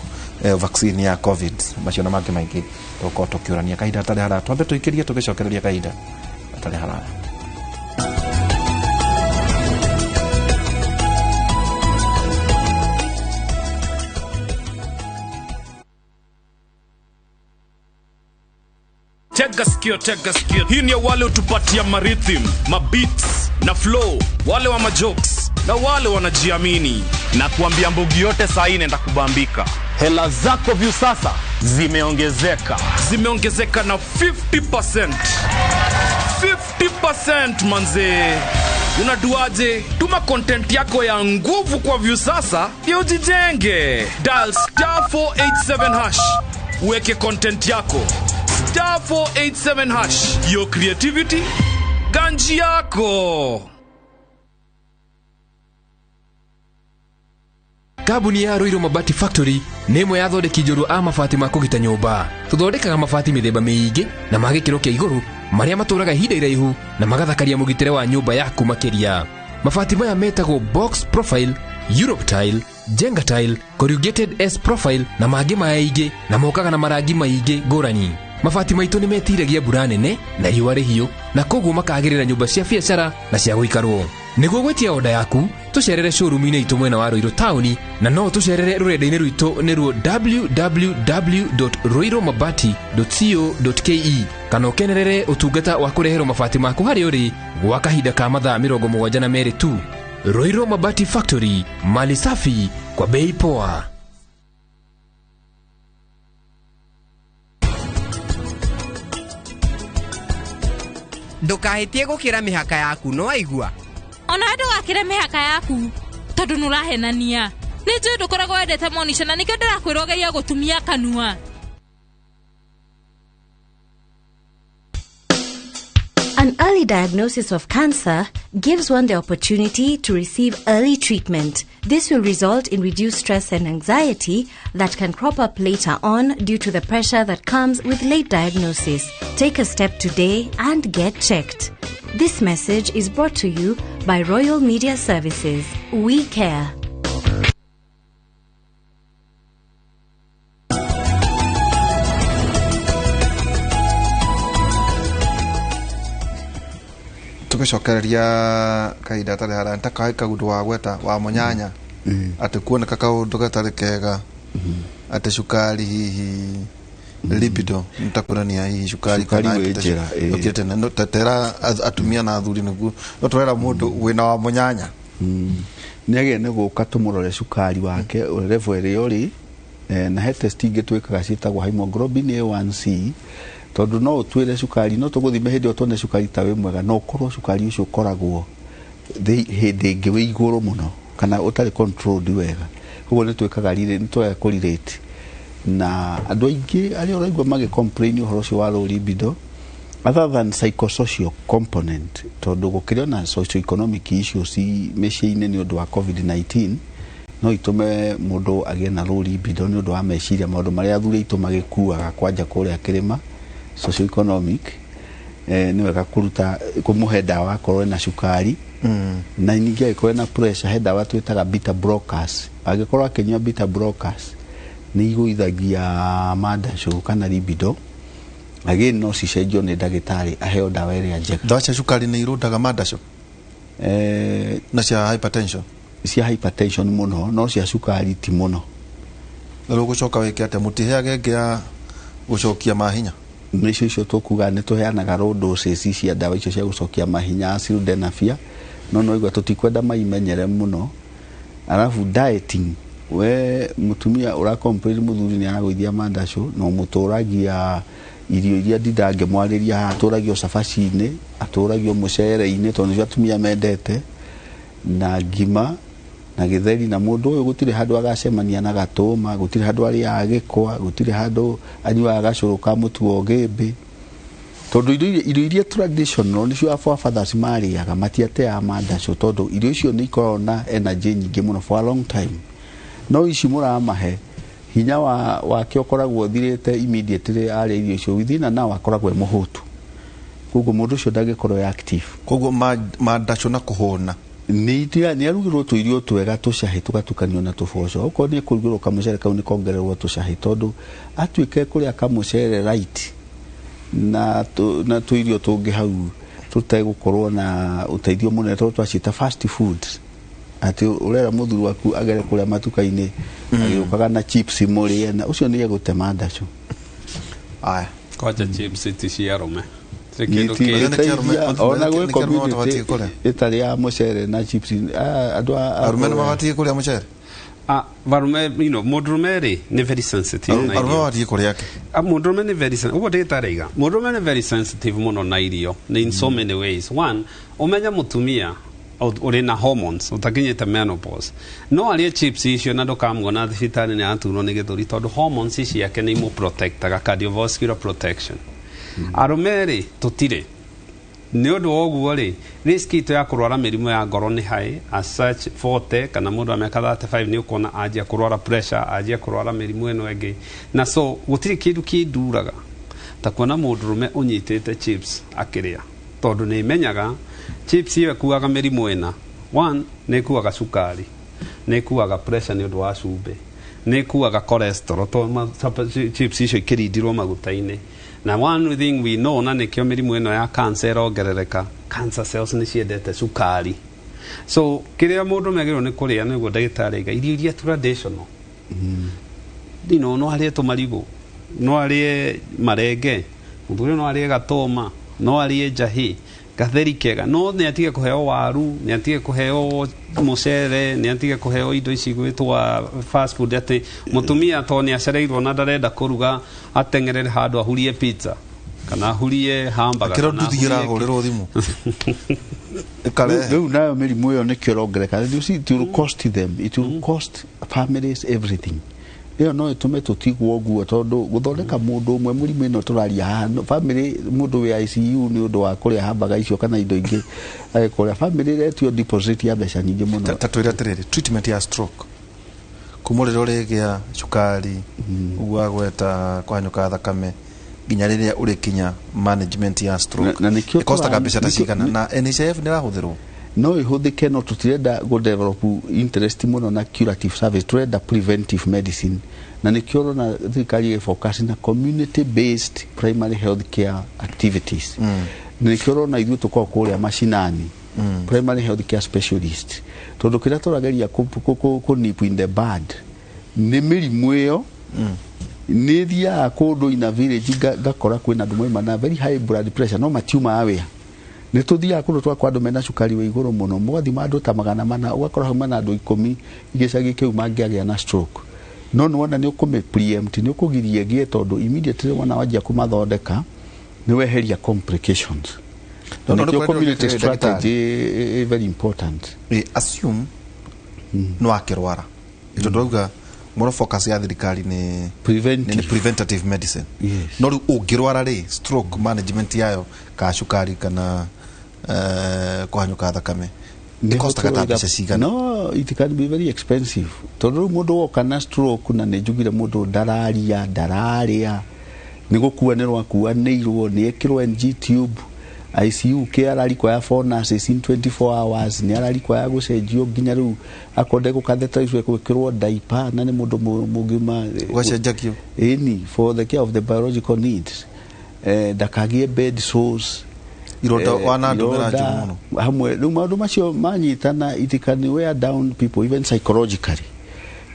Speaker 1: vaccine ya COVID. Macio na mangĩ maingĩ tũgũkorwo tũkĩũrania kahinda hatarĩ haraya. Twambe tũikĩrie tũgĩcokereria kahinda hatarĩ haraya.
Speaker 4: Tega sikio, tega sikio. Hii ni wale utupatia marhythm, mabeats na flow, wale wa majokes na wale wanajiamini.
Speaker 5: Na kuambia mbugi yote saa hii inaenda kubambika. Hela zako vyu sasa zimeongezeka.
Speaker 4: Zimeongezeka na 50%. 50% manze. Unaduaje? Tuma content yako ya nguvu kwa vyu sasa ya ujijenge. Dial star 487 hash. Uweke content yako. Star 487 hash. Your creativity, ganji yako.
Speaker 6: Kambuni ya Ruiru Mabati Factory nĩ ĩmwe ya athondeki njorua a mabati ma kũgita nyũmba. Tũthondekaga mabati mĩthemba mĩingĩ na ma gĩkĩro kĩa igũrũ marĩa matũraga ihinda iraihu na magathakaria mũgitĩre wa nyũmba yaku makĩria. Mabati maya metagwo box profile, Europe tile, Jenga tile, corrugated S profile na mangĩ maingĩ na mokaga na marangi maingĩ ngũrani. Mabati maitũ nĩ metiragia mbura nene na riũa rĩhiũ na koguo makagĩrĩra nyũmba cia biacara na cia gũikarwo. Nĩguo gwĩtia oda yaku tũcerere showroom-inĩ itũ mwena wa Ruiru taũni na no tũcerere rũrenda-inĩ rwitũ nĩruo www.ruirumabati.co.ke kana ũkenerere ũtungata wa kũreherwo mabati maku harĩa ũrĩ gwa kahinda ka mathaa 72 tu. Ruiru Mabati Factory, mali safi kwa bei poa.
Speaker 7: Ndũkahĩtie gũkĩra mĩhaka yaku no waigua.
Speaker 8: Ona ndũgakĩre mĩhaka yaku tondũ nĩũrahenania. Nĩ njũĩ ndũkoragwo wendete Monisha na nĩkĩo ndĩrakwĩra ũgerie gũtumia kanua.
Speaker 9: An early diagnosis of cancer gives one the opportunity to receive early treatment. This will result in reduced stress and anxiety that can crop up later on due to the pressure that comes with late diagnosis. Take a step today and get checked. This message is brought to you by Royal Media Services. We care.
Speaker 1: Tugicokereria kahinda atarĩ haraya nĩtakaĩ kaũndũ wa gweta wa mũnyanya atĩ kuoneka kaũndũ gatarĩ kega atĩ cukari hihi libido nĩtakuonania hihi cukari
Speaker 2: Cukari wĩ njĩra, ĩĩ.
Speaker 1: ũkĩrĩte na tera atumia na athuri nĩguo no tũrera mũndũ wĩna wa mũnyanya
Speaker 2: nĩ agĩrĩire nĩ gũka tũmũrore cukari wake level ĩrĩa ũrĩ na he test ingĩ twĩkaga ciĩtagwo hemoglobin A1C tondũ no ũtuĩre cukari no tũgũthime hĩndĩ ĩyo tuone cukari ta wĩ mwega no ũkorwo cukari ũcio ũkoragwo hĩndĩ ĩngĩ wĩ igũrũ mũno kana ũtarĩ controlled wega. Koguo nĩ twĩkaga nĩ tũreka kũrelate na andũ aingĩ arĩa ũraigua magĩ complain ũhoro ũcio wa low libido other than psychosocial component tondũ gũkĩrĩ ona socioeconomic issues mĩciĩ-inĩ nĩ ũndũ wa COVID-19 no itũme mũndũ agĩe na low libido nĩ ũndũ wa meciria maũndũ marĩa athuri aitũ magĩkuaga kwanja kũrĩa kĩrĩma socioeconomic nĩ wega kũruta kũmũhe ndawa akorwo ena cukari na ningĩ angĩkorwo ena pressure he ndawa twĩtaga beta blockers. Angĩkorwo akĩnyua beta blockers nĩ igũithagia mandacũ kana libido. Again no cicenjio nĩ ndagĩtarĩ aheo ndawa ĩrĩa njega.
Speaker 1: Ndawa cia cukari nĩ irũndaga mandacũ na cia hypertension?
Speaker 2: Cia hypertension mũno no cia cukari ti mũno.
Speaker 1: Na rĩu gũcoka wĩke atĩa mũtiheage ĩngĩ ya gũcokia mahinya?
Speaker 2: Nĩcio icio tũkuga nĩ tũheanaga low doses cia ndawa icio cia gũcokia mahinya sildenafil no no igua tũtikwenda maimenyere mũno. Alafu dieting, we mũtumia ũra complain mũthuri nĩ aragũithia mandacũ no mũtũragia irio iria ndindangĩmwarĩria haha, atũragio cabaci-inĩ, atũragio mũcere-inĩ tondũ nĩcio atumia mendete na ngima na gĩtheri na mũndũ ũyũ gũtirĩ handũ agacemania na gatũma, gũtirĩ handũ arĩaga gĩkwa, gũtirĩ handũ anyuaga gacũrũ ka mũtu wa ũgĩmbĩ tondũ irio iria traditional nĩcio forefathers marĩaga matiateaga mandacũ tondũ irio icio nĩ ikoragwo na energy nyingĩ mũno for a long time. No ici mũramahe hinya wa wake ũkoragwo ũthirĩte immediately arĩa irio icio, within an hour akoragwo e mũhũtu, koguo mũndũ ũcio ndangĩkorwo e active.
Speaker 1: Koguo mandacũ na kũhũna.
Speaker 2: Nĩ arugĩrwo tũirio twega tũcahi tũgatukanio na tũboco. Okorwo nĩ kũrugĩrwo kamũcere kau, nĩ kongererwo tũcahi, tondũ atuĩke kũrĩa kamũcere right na tũirio tũngĩ hau tũtegũkorwo na ũteithio mũnene, tondũ twaciĩta fast food, atĩ ũrera mũthuri waku agere kũrĩa matuka-inĩ agĩũkaga na chips mũrĩe, na ũcio nĩ egũtema ndacũ.
Speaker 1: Aya.
Speaker 3: Kwanja chips ti cia arũme. Ti kĩndũ kĩ
Speaker 1: Nĩ kĩa arũme-
Speaker 2: Ona gwĩ
Speaker 1: nĩ kĩa arũme
Speaker 2: community
Speaker 1: matabatiĩ kũrĩa?
Speaker 2: ĩtarĩ ya mũcere na chips, andũ
Speaker 1: Arũme nĩ mabatiĩ kũrĩa mũcere?
Speaker 3: Ah, varume, mũndũrũme rĩ nĩ very sensitive na
Speaker 1: Arũme
Speaker 3: irio.
Speaker 1: mabatiĩ kũrĩa kĩ?
Speaker 3: Ah, mũndũrũme nĩ very ũguo ndagĩtarĩ aiga, mũndũrũme nĩ very sensitive mũno na irio in so many ways. One, ũmenye mũtumia ũrĩ na hormones ũtakinyĩte menopause no arĩe chips icio na ndũkamuona thibitarĩ nĩ araturwo nĩ gĩthũri, tondũ hormones ciake nĩ imũprotectaga, cardiovascular protection. Arũme rĩ, tũtirĩ nĩ ũndũ wa ũguo rĩ, risk itũ ya kũrwara mĩrimũ ya ngoro nĩ high as such. 40 kana mũndũ wa mĩaka 35 nĩ ũkuona anjia kũrwara pressure, anjia kũrwara mĩrimũ ĩno ĩngĩ. Na so gũtirĩ kĩndũ kĩnduraga ta kuona mũndũrũme ũnyitĩte chips akĩrĩa, tondũ nĩ menyaga chips ĩyo ĩkuaga mĩrimũ ĩna. One, nĩ ĩkuaga cukari, nĩ ĩkuaga pressure nĩ ũndũ wa cumbĩ, nĩ ĩkuaga cholesterol tondũ chips icio ikĩrindirwo maguta-inĩ. Na one thing we know, na nĩkĩo mĩrimũ ĩno ya cancer ĩrongerereka, cancer cells nĩ ciendete cukari. So kĩrĩa mũndũ agĩrĩirwo nĩ kũrĩa, nĩguo ndagĩtarĩ aiga, irio iria traditional, no arĩe tũmarigũ, no arĩe marenge, mũthuri no arĩe gatũma, no arĩe njahĩ gatheri kega, no nĩ atige kũheo waru, nĩ atige kũheo mũcere, nĩ atige kũheo indo ici gwĩtwa fast food, atĩ mũtumia to nĩ acereirwo na ndarenda kũruga, ateng'erere handũ ahurie pizza kana ahurie hamburger
Speaker 1: Kĩro
Speaker 3: kana
Speaker 1: nduthi
Speaker 3: ahurie
Speaker 1: ĩragũrĩrwo thimũ ĩkarehe.
Speaker 2: Rĩu nayo mĩrimũ ĩyo nĩkĩo ĩrongereka. You see, it will cost them, it will cost families everything. Ĩyo no ĩtũme tũtigwo ũguo, tondũ gũthondeka mũndũ ũmwe mũrimũ ĩno tũraria haha, family, mũndũ wĩ ICU nĩ ũndũ wa kũrĩa hamburger icio kana indo ingĩ agĩkũrĩa, family ĩretio deposit ya mbeca nyingĩ mũno.
Speaker 1: Ta twĩre atĩrĩrĩ, treatment ya stroke kuma rĩrĩa ũrĩgĩa cukari ũguo agweta kũhanyũka thakame nginya rĩrĩa ũrĩkinya management ya stroke,
Speaker 2: Na nĩkĩo
Speaker 1: ĩkostaga mbeca ta cigana? Na NHIF nĩ ĩrahũthĩrwo?
Speaker 2: No ihũthĩke, no tũtirenda gũ develop interest mũno na curative service, tũrenda preventive medicine. Na nĩkĩo ũrona thirikari ĩ focus na community based primary health care activities. Na nĩkĩo ũrona ithuĩ tũkoragwo kũrĩa macinani, primary health care specialist, tondũ kĩrĩa tũrageria kũ nip in the bud nĩ mĩrimũ ĩyo. Nĩ thiaga kũndũ ina village ngakora kwĩna andũ mauma na very high blood pressure no matiumaga wĩra. Nĩ tũthiaga kũndũ twakwa andũ mena cukari wa igũrũ mũno, mũgathima andũ ta 400, ũgakora hauma na andũ 10 gĩcagi kĩu mangĩagĩa na stroke, no nĩ wona nĩ ũkũmĩ preempt, nĩ ũkũgiria ĩgĩe, tondũ immediately wona wanjia kũmathondeka nĩ weheria complications.
Speaker 1: No,
Speaker 2: Na
Speaker 1: no,
Speaker 2: nĩkĩo
Speaker 1: nĩ
Speaker 2: community
Speaker 1: kwendwo
Speaker 2: strategy ĩ very important.
Speaker 1: Assume no akĩrwara, tondũ rauga mũno focus ya thirikari nĩ
Speaker 2: preventive,
Speaker 1: nĩ preventative medicine.
Speaker 2: Yes.
Speaker 1: No rĩu ũngĩrwara rĩ, stroke management yayo ka cukari kana kũhanyũka thakame ĩkostaga ta mbeca cigana?
Speaker 2: No, it can be very expensive, tondũ rĩu mũndũ woka na stroke, na nĩ njugire mũndũ ndararia, ndararĩa, nĩ gũkua nĩ rwakuanĩirwo, nĩ ekĩrwo NG tube, ICU ke ararikwa 4 nurses in 24 hours, nĩ ararikwa ya gũcenjio, nginya rĩu akorwo ndegũkatheterizwo gwĩkĩrwo diaper, na nĩ mũndũ mũgima.
Speaker 1: Ũgacenjagio.
Speaker 2: Ĩni, for the care of the biological needs, ndakagĩe bed sores.
Speaker 1: Ironda wanandũmĩra
Speaker 2: ironda
Speaker 1: njũru mũno.
Speaker 2: Hamwe rĩu maũndũ macio manyitana, it can wear down people even psychologically.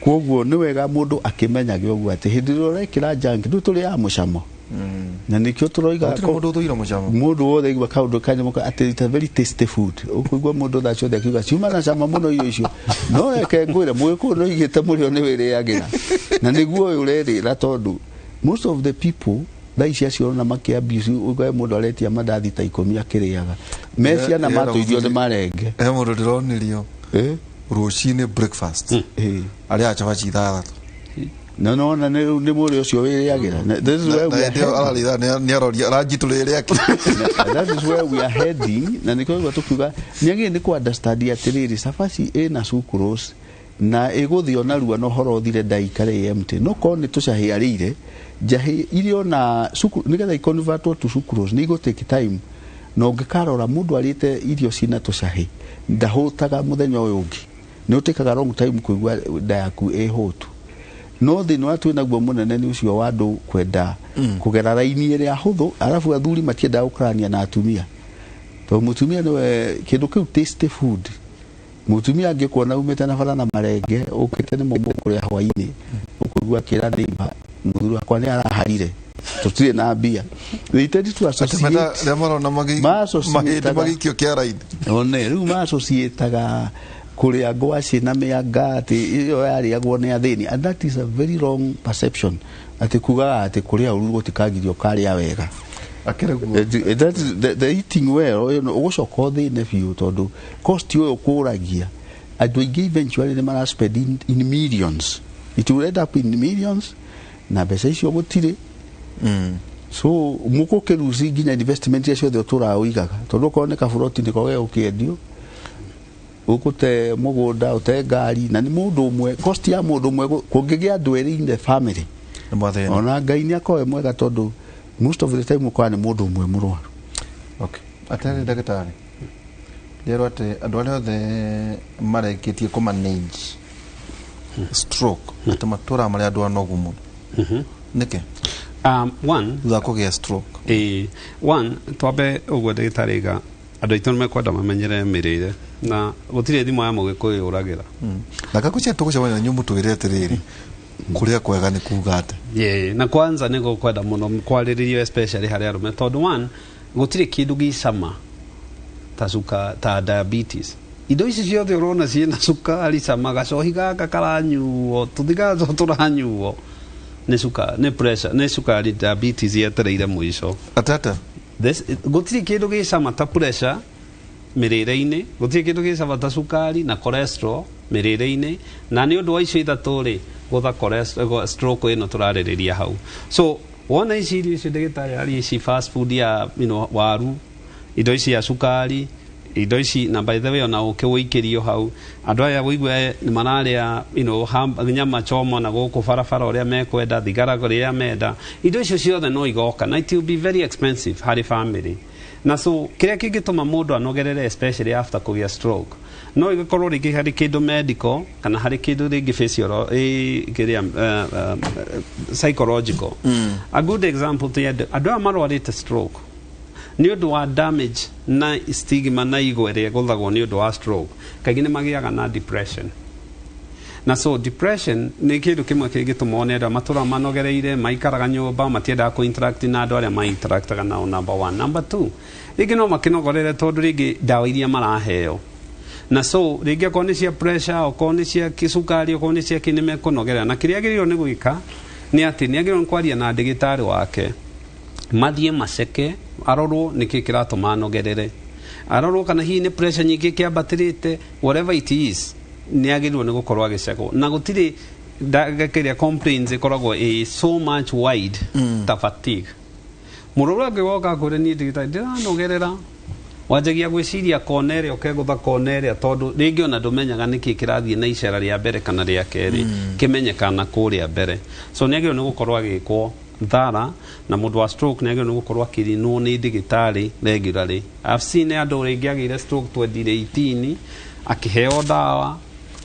Speaker 2: Koguo nĩ wega mũndũ akĩmenyage ũguo atĩ hĩndĩ ĩrĩa ũrekĩra junk, rĩu tũrĩaga mũcamo, na nĩkĩo tũroiga
Speaker 1: Gũtirĩ mũndũ ũthũire mũcamo.
Speaker 2: Mũndũ wothe aigua kaũndũ kanyamũ atĩ it's a very tasty food, ũkũigua mũndũ thaa ciothe akiuga ciuma na cama mũno irio icio. No reke ngwĩre, mũgĩkũyũ nĩ oigĩte mũrĩo nĩ wĩrĩagĩra, na nĩguo ũyũ ũrerĩra, tondũ most of the people thaa ici acio ũrona makĩ abuse, ũkoe mũndũ aretia mandathi ta 10 akĩrĩaga me ciana matũithio nĩ marenge.
Speaker 1: He mũndũ ndĩronirio
Speaker 2: Eh?
Speaker 1: rũcinĩ breakfast
Speaker 2: Eh.
Speaker 1: arĩaga cabaci 6.
Speaker 2: No nona nĩ rĩu nĩ mũrĩo ũcio wĩrĩagĩra. This is where we are
Speaker 1: Na hĩndĩ ĩyo
Speaker 2: heading.
Speaker 1: ararĩa nĩ aroria aranjitũrĩre rĩake.
Speaker 2: That is where we are heading, na nĩkĩo tũkiuga nĩ agĩrĩire nĩ kũ understand atĩrĩrĩ, cabaci ĩna sucrose. Na ĩgũthiĩ ona rua na ũhoro ũthire ndaikare ĩ empty. No korwo nĩ tũcahĩ arĩire njahĩ iria ona nĩgetha iconvertwo to sucrose nĩ igũ take time. Na ũngĩkarora mũndũ arĩte irio cina tũcahĩ ndahũtaga mũthenya ũyũ ũngĩ, nĩ ũtĩkaga long time kũigua nda yaku ĩhũtu. No thĩna ũrĩa twĩ naguo mũnene nĩ ũcio wa andũ kwenda kũgera raini ĩrĩa hũthũ, arabu athuri matiendaga gũkarania na atumia, tondũ mũtumia nĩwe kĩndũ kĩu tasty food. Mũtumia angĩkuona umĩte na bara na marenge ũkĩte nĩmo mũkũrĩa hwainĩ, ũkũigua akĩra neighbor, mũthuri wakwa nĩ araharire, tũtirĩ na mbia. They tend to associate
Speaker 1: rĩrĩa marona mahĩndĩ magĩikio kĩara-inĩ.
Speaker 2: One rĩu maassociataga kũrĩa ngwacĩ na mĩanga atĩ ĩyo yarĩagwo nĩ athĩni, and that is a very wrong perception, atĩ kugaga atĩ kũrĩa ũru gũtikagirio karĩa wega. That is the eating well ũgũcoka ũthĩne biũ, tondũ cost ũyũ ũkũragia andũ aingĩ eventually nĩ mara spend in millions, it will end up in millions, na mbeca icio gũtirĩ. So mũkũkĩruci nginya investment iria ciothe ũtũraga ũigaga, tondũ okorwo nĩ kaburoti nĩko gegũkĩendio, ũgũte mũgũnda, ũte ngari, na nĩ mũndũ ũmwe, cost ya mũndũ ũmwe kũngĩgĩa andũ erĩ in the family, ona Ngai nĩ akorwo e mwega, tondũ most of the time ũkoraga nĩ mũndũ ũmwe mũrwaru.
Speaker 1: Okay. Atĩrĩrĩ ndagĩtarĩ, ndĩrerwo atĩ andũ arĩa othe marekĩtie kũ manage stroke atĩ matũraga marĩ andũ anogu mũno. Nĩkĩ?
Speaker 3: One,
Speaker 1: thutha wa kũgĩa stroke.
Speaker 3: One, twambe ũguo ndagĩtarĩ iga andũ aitũ nĩmekwenda mamenyere mĩrĩre, na gũtirĩ thimũ ya mũgĩkũyũ yũragĩra.
Speaker 1: Na kakucia tũgũcemania na inyuĩ mũtwĩre atĩrĩrĩ, kũrĩa kwega nĩ kuga atĩ.
Speaker 3: Yeah, na kwanza nĩ gũkwenda mũno kwarĩrĩrio especially harĩ arũme, tondũ one, gũtirĩ kĩndũ gĩcama ta ta diabetes. Indo ici ciothe ũrona ciĩna cukari cama, gacohi gaka karanyuo, tũthigara tũtũ tũranyuo nĩ cukari, nĩ pressure, nĩ cukari, diabetes yetereire mũico.
Speaker 1: Atata
Speaker 3: gũtirĩ kĩndũ gĩcama ta pressure mĩrĩre-inĩ, gũtirĩ kĩndũ gĩcama ta cukari na cholesterol mĩrĩre-inĩ, na nĩ ũndũ wa icio ithatũ rĩ, gũtha cholesterol stroke ĩno tũrarĩrĩria hau. So wona ici irio icio ndagĩtarĩ arĩ ici fast food ya waru, indo ici ya cukari, indo ici, na by the way ona ũkĩ ũikĩrio hau, andũ aya ũigue nĩ mararĩa nyama choma na gũkũ barabara ũrĩa mekwenda, thigara ũrĩa menda, indo icio ciothe no igoka, na it will be very expensive harĩ family. Na so kĩrĩa kĩngĩtũma mũndũ anogerere especially after kũgĩa stroke, no ĩgĩkorwo rĩngĩ harĩ kĩndũ medical kana harĩ kĩndũ rĩngĩ kĩrĩa psychological. A good example ti andũ aya marwarĩte stroke nĩ ũndũ wa damage na stigma na igo ĩrĩa ĩgũthagwo nĩ ũndũ wa stroke, kaingĩ nĩ magĩaga na depression. Na so depression nĩ kĩndũ kĩmwe kĩngĩtũma one andũ matũra manogereire, maikaraga nyũmba, matiendaga kũ interact na andũ arĩa ma-interactaga nao, number one. Number two, rĩngĩ no makĩnogorere tondũ rĩngĩ ndawa iria maraheo, na so rĩngĩ okorwo nĩ cia pressure, okorwo nĩ cia cukari, okorwo nĩ cia kĩ, nĩ mekũnogerera. Na kĩrĩa agĩrĩirwo nĩ gwĩka nĩ atĩ nĩ agĩrĩirwo nĩ kwaria na ndagĩtarĩ wake, mathiĩ maceke, arorwo nĩkĩ kĩratũma anogerere, arorwo kana hihi nĩ pressure nyingĩ kĩambatĩrĩte, whatever it is, nĩ agĩrĩirwo nĩ gũkorwo agĩcekwo. Na gũtirĩ kĩrĩa complaints ĩkoragwo ĩ so much wide ta fatigue. Mũrwaru angĩgoka akwĩre niĩ ndagĩtarĩ ndĩranogerera, wanjagia gwĩciria kona ĩrĩa ũkegũtha kona ĩrĩa, tondũ rĩngĩ ona ndũmenyaga nĩkĩ kĩrathiĩ na icera rĩa mbere kana rĩa kerĩ, kĩmenyekana kũrĩa mbere. So nĩ agĩrĩirwo nĩ gũkorwo agĩkwo thara, na mũndũ wa stroke nĩ agĩrĩirwo nĩ gũkorwo akĩrinwo nĩ ndagĩtarĩ regularly. I've seen andũ rĩngĩ agĩire stroke 2018 akĩheo ndawa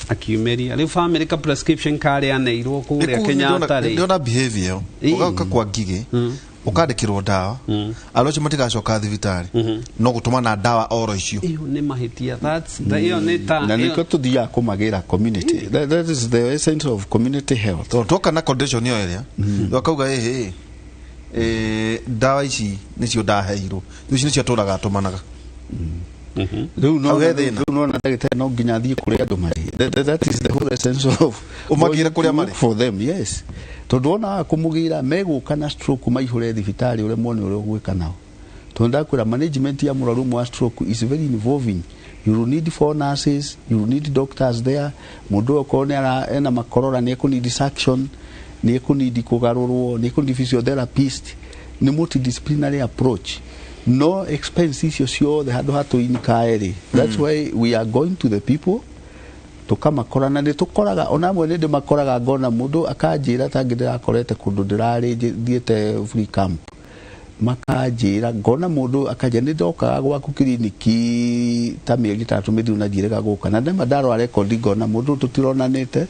Speaker 3: akiumĩria, rĩu family ka prescription karĩa aneirwo kũrĩa Kenyatta rĩ,
Speaker 1: ndĩrona behavior ũgauka kwa ngigĩ ũkandĩkĩrwo ndawa, andũ acio matigacoka thibitarĩ, no gũtũma na ndawa oro icio.
Speaker 3: Ĩyo nĩ mahĩtia, ĩyo nĩ ta
Speaker 2: na nĩkĩo tũthiaga kũmagĩra community. That is the essence of community health.
Speaker 1: Tondũ twoka na condition ĩyo ĩrĩa akauga ĩhĩ ndawa ici nĩcio ndaheirwo, ici nĩcio atũraga atũmanaga.
Speaker 2: Rĩu nona ndagĩtarĩ no nginya athiĩ kũrĩa andũ marĩ. That is the whole essence of
Speaker 1: ũmagĩre kũrĩa marĩ
Speaker 2: for them, yes. Tondũ wona kũmũgĩra megũka na stroke maihũre thibitarĩ ũremwo nĩ ũrĩa ũgwĩka nao. Tondũ ndakwĩra management ya mũrwaru ũmwe wa stroke is very involving. You will need 4 nurses, you will need doctors there. Mũndũ okorwo nĩ ena makorora nĩ ekũneed suction, nĩ ekũneed kũgarũrwo, nĩ ekũneed physiotherapist. Nĩ multidisciplinary approach. No expense icio ciothe handũ ha tũinikae rĩ. That's why we are going to the people. Tukamakora na nĩ tũkoraga ona amwe nĩ ndĩmakoraga, ngona mũndũ akanjĩra tangĩ ndĩrakorete kũndũ ndĩrarĩ thiĩte free camp, makanjĩra, ngona mũndũ akanjĩra, nĩ ndokaga gwaku kiriniki ta mĩeri 3 mĩthiru na njirega gũka, na ndema ndarora rekondi ngona mũndũ tũtironanĩte,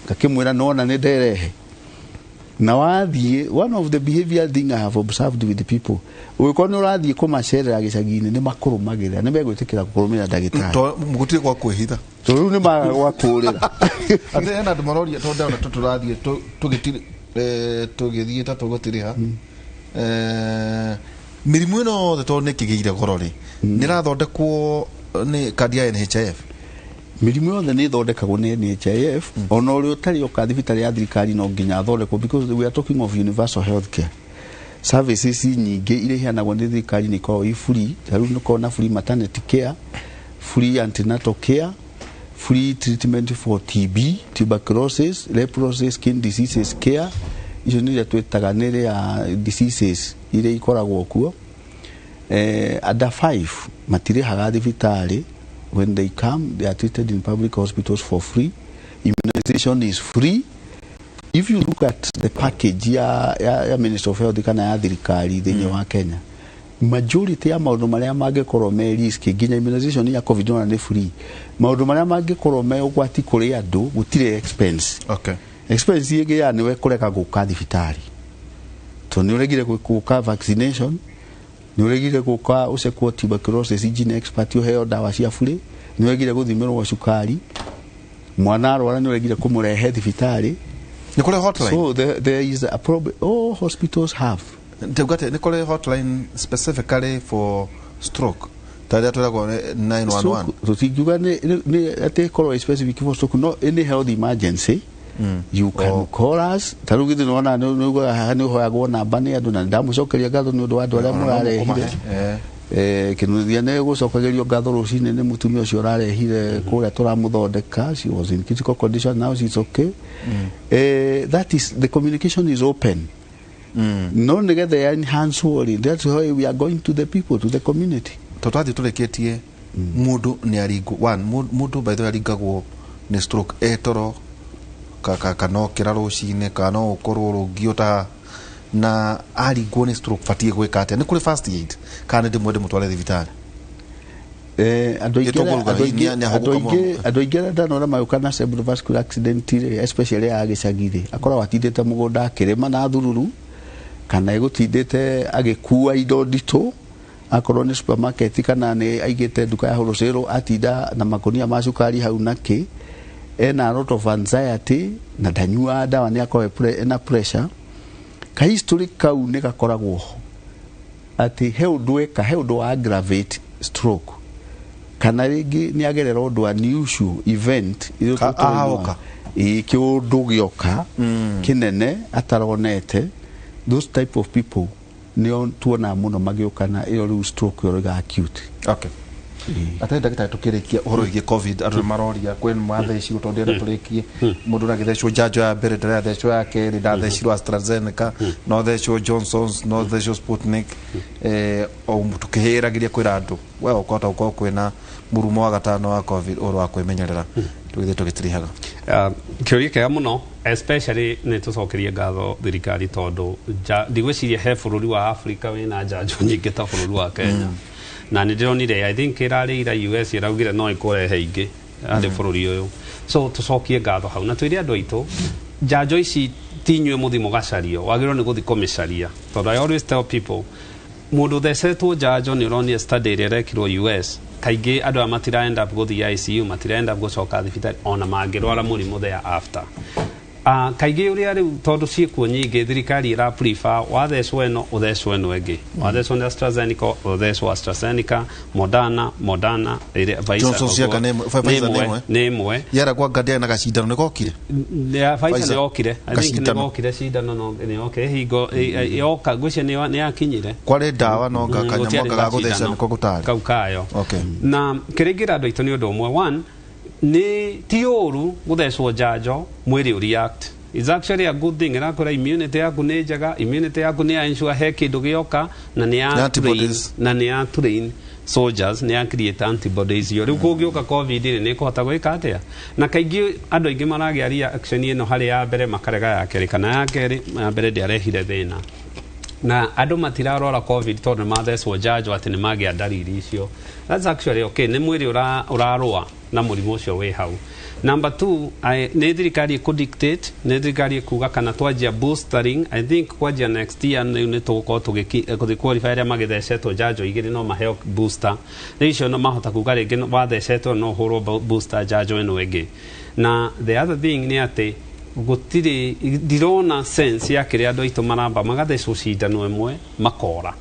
Speaker 2: ngakĩmwĩra nĩwona nĩ nderehe na wathiĩ. One of the behavior thing I have observed with the people, ũngĩkorwo nĩ ũrathiĩ kũmacerera gĩcagi-inĩ, nĩ makũrũmagĩrĩra, nĩ megwĩtĩkĩra kũrũmĩrĩra ndagĩtarĩ.
Speaker 1: Gũtirĩ gwa kwĩhitha.
Speaker 2: Tondũ rĩu nĩ magaga gwa kũũrĩra.
Speaker 1: Atĩ hena andũ maroria, tondũ ndona tũrathiĩ tũgĩthiĩ ta tũgũtiriha mĩrimũ ĩno yothe, tondũ nĩ ĩkĩgĩire goro rĩ, nĩ ĩrathondekwo nĩ kandi ya NHIF?
Speaker 2: Mĩrimũ yothe nĩ ĩthondekagwo nĩ NHIF. Ona ũrĩa ũtarĩ oka thibitarĩ ya thirikari no nginya athondekwo, because we are talking of universal health care. Services nyingĩ iria iheanagwo nĩ thirikari nĩ ikoragwo i free. Ta rĩu nĩ ũkoragwo na free maternity care, free antenatal care, free treatment for TB, tuberculosis, leprosy, skin diseases care. Icio nĩ iria twĩtaga nĩ rĩa diseases iria ikoragwo kuo. Under 5 matirĩhaga thibitarĩ. When they come, they are treated in public hospitals for free. Immunization is free. If you look at the package ya Ministry of Health kana ya thirikari thĩinĩ wa Kenya, majority ya maũndũ marĩa mangĩkorwo me risk, nginya immunization ya COVID ona nĩ free. Maũndũ marĩa mangĩkorwo me ũgwati kũrĩ andũ, gũtirĩ expense. Expense ĩngĩ ya nĩwe kũrega gũka thibitarĩ, tondũ nĩ ũregire gũka vaccination, nĩ ũregire gũka ũcekwo tuberculosis gene expert, ũheo ndawa cia bure, nĩ ũregire gũthimĩrwo cukari, mwana arwara nĩ ũregire kũmũrehe thibitarĩ.
Speaker 1: Nĩ kũrĩ hotline?
Speaker 2: So there is a problem all hospitals have.
Speaker 1: Ndauga atĩ nĩ kũrĩ hotline specifically for stroke, ta rĩrĩa twĩragwo 911?
Speaker 2: Stroke, tũtingiuga nĩ atĩ ĩkorwo specific for stroke, no any health emergency you can call us. Ta rĩu githĩ nĩwona nĩ ugaga haha nĩ ũhoyagwo namba nĩ andũ, na ndamũcokeria ngatho nĩ ũndũ wa andũ arĩa mũrarehire. Kĩnuthia nĩ gũcokagĩrio ngatho rũcinĩ nĩ mũtumia ũcio ũrarehire kũrĩa tũramũthondeka. She was in critical condition, now she's okay. That is, the communication is open. No nĩgetha ya enhance rĩ, that's why we are going to the people, to the community.
Speaker 1: Tondũ twathiĩ tũrĩkĩtie, mũndũ nĩ aringwo one, mũndũ by the way aringagwo nĩ stroke etoro kana okĩra rũcinĩ, kana no ũkorwo rũngĩ ũta na aringwo nĩ stroke, batiĩ gwĩka atĩa? Nĩ kũrĩ first aid kana nĩ ndĩmwe ndĩmũtware thibitarĩ?
Speaker 2: Andũ aingĩ
Speaker 1: Ĩtũngũrũga,
Speaker 2: andũ aingĩ
Speaker 1: nĩ ahũgũka
Speaker 2: andũ aingĩ
Speaker 1: mũno.
Speaker 2: Andũ aingĩ arĩa ndanona magĩũka na cerebrovascular accident rĩ, especially ya gĩcagi rĩ, akoragwo atindĩte mũgũnda akĩrĩma na thururu, kana egũtindĩte agĩkua indo nditũ, akorwo nĩ supermarket kana nĩ aigĩte nduka ya wholesale, atinda na makonia ma cukari hau nakĩ, ena a lot of anxiety na ndanyuaga ndawa, nĩ akoragwo ena pressure. Ka history kau nĩ gakoragwo ho atĩ he ũndũ eka, he ũndũ wa aggravate stroke, kana rĩngĩ nĩ agerera ũndũ unusual event iria
Speaker 1: Ahoka.
Speaker 2: Ĩĩ, kĩũndũ gĩoka kĩnene ataronete. Those type of people nĩo tuonaga mũno magĩũka na ĩyo rĩu stroke ĩyo acute.
Speaker 1: Okay, atarĩ ndagĩtarĩ, tũkĩrĩkia ũhoro wĩgiĩ COVID, andũ nĩ maroria kwĩ mathecirwo, tondũ ndĩrenda tũrĩkie, mũndũ ũragĩthecwo njanjo ya mbere, ndĩrathecwo ya kerĩ, ndathecirwo AstraZeneca, no thecwo Johnsons, no thecwo Sputnik, o tũkĩhĩragĩria kwĩra andũ we ũkũhota gũkorwo kwĩna mũrumo wa gatano wa COVID, ũhoro wa kwĩmenyerera tũgĩthiĩ tũgĩtirihaga.
Speaker 3: Kĩũria kĩega mũno, especially nĩ tũcokerie ngatho thirikari, tondũ ndigwĩciria he bũrũri wa Africa wĩna njanjo nyingĩ ta bũrũri wa Kenya. Na nĩ ndĩronire, I think ĩrarĩ ira, US ĩraugire no ĩkũrehe ingĩ harĩ bũrũri ũyũ, so tũcokie ngatho hau na twĩre andũ aitũ njanjo ici ti inyuĩ mũthi mũgacario, wagĩrĩirwo nĩ gũthi kũmĩcaria, tondũ I always tell people, mũndũ ũthecetwo njanjo, nĩ ũronire study ĩrĩa ĩrekirwo US, kaingĩ andũ aya matira end up gũthiĩ ICU, matira end up gũcoka thibitarĩ ona mangĩrwara mũrimũ there after. Kaingĩ ũrĩa rĩu tondũ ciĩkuo nyingĩ, thirikari ĩra prefer wathecwo ĩno, ũthecwo ĩno ĩngĩ, wathecwo nĩ AstraZeneca, ũthecwo AstraZeneca, Moderna, Moderna, ĩrĩa Pfizer.
Speaker 1: Johnson ciaka nĩ ĩmwe, Pfizer nĩ ĩmwe.
Speaker 3: Nĩ ĩmwe.
Speaker 1: Yara kwa ngandi na gacindano nĩ gokire?
Speaker 3: Ya Pfizer.
Speaker 1: Pfizer.
Speaker 3: Nĩ yokire, I think nĩ
Speaker 1: Gacindano.
Speaker 3: gokire cindano, no nĩ yokire hingo yoka, ngwĩciria nĩ yakinyire.
Speaker 1: Kwarĩ ndawa no kanyamũ
Speaker 3: Gũtiarĩ
Speaker 1: anga ga gũtheca
Speaker 3: gacindano.
Speaker 1: nĩko gũtarĩ.
Speaker 3: Kau kayo. Na kĩrĩa ingĩra andũ aitũ nĩ ũndũ ũmwe. One, nĩ ti ũru gũthecwo njanjo, mwĩrĩ ũreact. It's actually a good thing. Ĩrakwĩra immunity yaku nĩ njega, immunity yaku nĩ ya ensure he kĩndũ gĩoka na nĩ ya
Speaker 1: Nĩ antibodies.
Speaker 3: train, na nĩ ya train. Soldiers nĩ ya create antibodies iyo. Rĩu kũngĩũka COVID rĩ, nĩ ĩkũhota gwĩka atĩa? Na kaingĩ andũ aingĩ maragĩa reaction ĩno harĩ ya mbere, makarega ya kerĩ, kana ya kerĩ ya mbere ndĩarehire thĩna. Na andũ matirarwara COVID tondũ nĩ mathecwo njanjo atĩ nĩ magĩa ndariri icio. That's actually okay, nĩ mwĩrĩ ũrarũa na mũrimũ ũcio wĩ hau. Number two, nĩ thirikari ĩkũ-dictate, nĩ thirikari ĩkuga kana twanjia boostering. I think kwanjia next year nĩ tũgũkorwo tũgĩ qualify arĩa magĩthecetwo njanjo igĩrĩ no maheo booster. Rĩu icio no mahota kuga rĩngĩ wathecetwo no ũhũrwo booster njanjo ĩno ĩngĩ. Na the other thing nĩ atĩ gũtirĩ, ndirona sense ya kĩrĩa andũ aitũ maramba magathecwo cindano ĩmwe makora.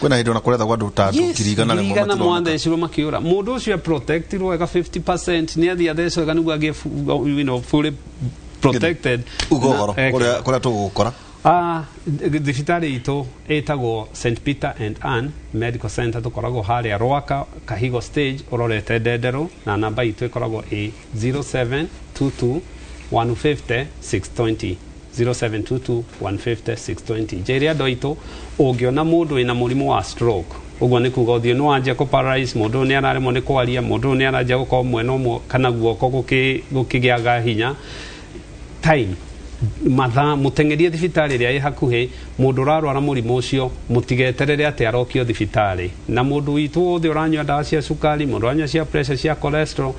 Speaker 1: Kwĩna hĩndĩ ona kũrethagwo andũ ta andũ 100,000
Speaker 3: 100,000 mwathecirwo makĩũra. Mũndũ ũcio protectirwo wega 50%, nĩ athiĩ athecwo wega nĩguo agĩe fully protected.
Speaker 1: Uga ũhoro kũrĩa tũgũgũkora.
Speaker 3: Thibitarĩ itũ ĩtagwo St Peter and Ann Medical Center, tũkoragwo harĩa Rwaka Kahigo stage ũrorete Ndenderũ, na namba itũ ĩkoragwo ĩ 0722 150 620, 0722 150 620. Njĩre andũ aitũ, ũngĩona mũndũ wĩna mũrimũ wa stroke, ũguo nĩ kuga ũthiũ nĩ wanjia kũ paralyze, mũndũ ũyũ nĩ araremwo nĩ kwaria, mũndũ ũyũ nĩ aranjia gũkorwo mwena ũmwe kana guoko gũkĩgĩaga hinya, time mathaa mũteng'erie thibitarĩ ĩrĩa ĩ hakuhĩ. Mũndũ ũrarwara mũrimũ ũcio, mũtigeterere atĩ arokio thibitarĩ. Na mũndũ witũ wothe ũranyua ndawa cia cukari, mũndũ ũranyua cia pressure, cia cholesterol,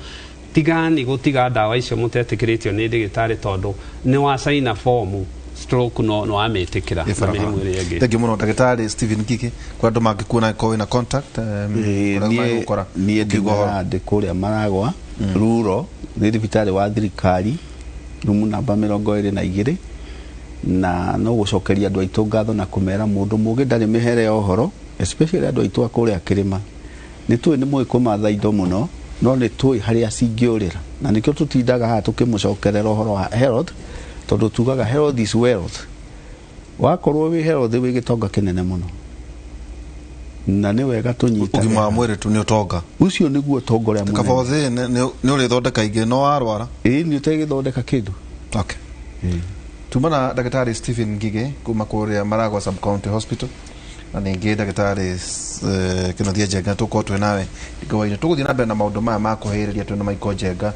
Speaker 3: tigani gũtiga ndawa icio mũtetĩkĩrĩtio nĩ ndagĩtarĩ, tondũ nĩ wacaina fomu stroke no no wamĩtĩkĩra na mĩrimũ ĩrĩa ĩngĩ.
Speaker 1: Thank you mũno, ndagĩtarĩ Stephen Ngigi. Kũrĩa andũ mangĩkuona angĩkorwo wĩna contact, kũrĩa mangĩgũkora
Speaker 2: niĩ
Speaker 1: ũkiuga ũhoro.
Speaker 2: Ndĩ kũrĩa Maragwa ruro, nĩ thibitarĩ wa thirikari, rumu namba 22. Na no gũcokeria andũ aitũ ngatho na kũmera mũndũ mũgĩ ndarĩ mĩhere ya ũhoro, especially andũ aitũ a kũrĩa kĩrĩma. Nĩ tũĩ nĩ mũĩ kũmatha indo mũno, no nĩ tũĩ harĩa cingĩũrĩra, na nĩkĩo tũtindaga haha tũkĩmũcokerera ũhoro wa health, tondũ tugaga health is wealth. Wakorwo wĩ health, wĩ gĩtonga kĩnene mũno, na nĩ wega tũnyitane.
Speaker 1: Ũgima wa mwĩrĩ tu nĩ ũtonga.
Speaker 2: Ũcio nĩguo ũtonga ũrĩa
Speaker 1: kaba
Speaker 2: mũnene.
Speaker 1: ũthĩ nĩ ũrĩthondeka ingĩ no warwara.
Speaker 2: Ĩĩ, nĩ ũtegĩthondeka kĩndũ.
Speaker 1: Okay. Tuma na ndagĩtarĩ Stephen Ngige kuma kũrĩa Maragwa Sub County Hospital, na ningĩ ndagĩtarĩ Kĩnuthia Njenga tũkorwo twĩ nawe ngwa-inĩ. Tũgũthiĩ na mbere na maũndũ maya ma kũhĩrĩria twĩna Michael Njenga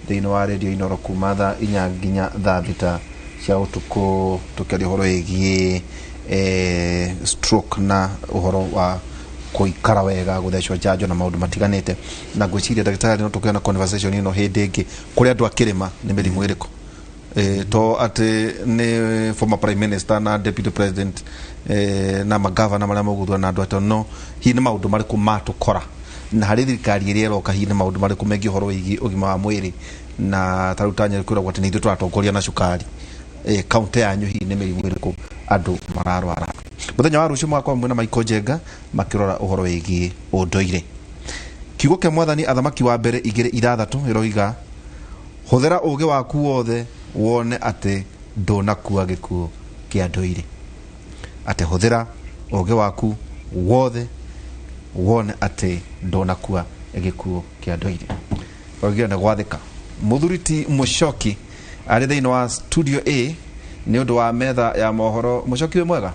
Speaker 1: thĩinĩ wa Radio Inoro kuma thaa 4 nginya thaa 6 cia ũtukũ, tũkĩaria ũhoro wĩgiĩ stroke na ũhoro wa kũikara wega, gũthecwo njanjo na maũndũ matiganĩte. Na ngwĩciria, ndagĩtarĩ, no tũkĩona conversation ĩno hĩndĩ ĩngĩ, kũrĩ andũ a kĩrĩma nĩ mĩrimũ ĩrĩkũ, to atĩ nĩ former prime minister na deputy president, na magavana marĩa mũgũthura na andũ atĩ no hihi nĩ maũndũ marĩkũ matũkora, na harĩ thirikari ĩrĩa ĩroka hihi nĩ maũndũ marĩkũ megiĩ ũhoro wĩgiĩ ũgima wa mwĩrĩ. Na ta rĩu ta Nyeri kwĩragwo atĩ nĩ ithuĩ tũratongoria na cukari. Kaunti yanyu hihi nĩ mĩrimũ ĩrĩkũ andũ mararwara? Mũthenya wa rũciũ mũgakorwo mwĩna Michael Njenga makĩrora ũhoro wĩgiĩ ũndũire. Kiugo kĩa Mwathani, Athamaki wa Mbere 2:6 ĩroiga, "Hũthĩra ũũgĩ waku wothe wone atĩ ndũnakua gĩkuũ kĩa ndũire." Atĩ hũthĩra ũũgĩ waku wothe wone atĩ ndũnakua gĩkuũ kĩa ndũire. Oigire nĩ gwathĩka. Mũthuri ti Mũcoki arĩ thĩinĩ wa studio A nĩ ũndũ wa metha ya mohoro. Mũcoki, wĩ mwega?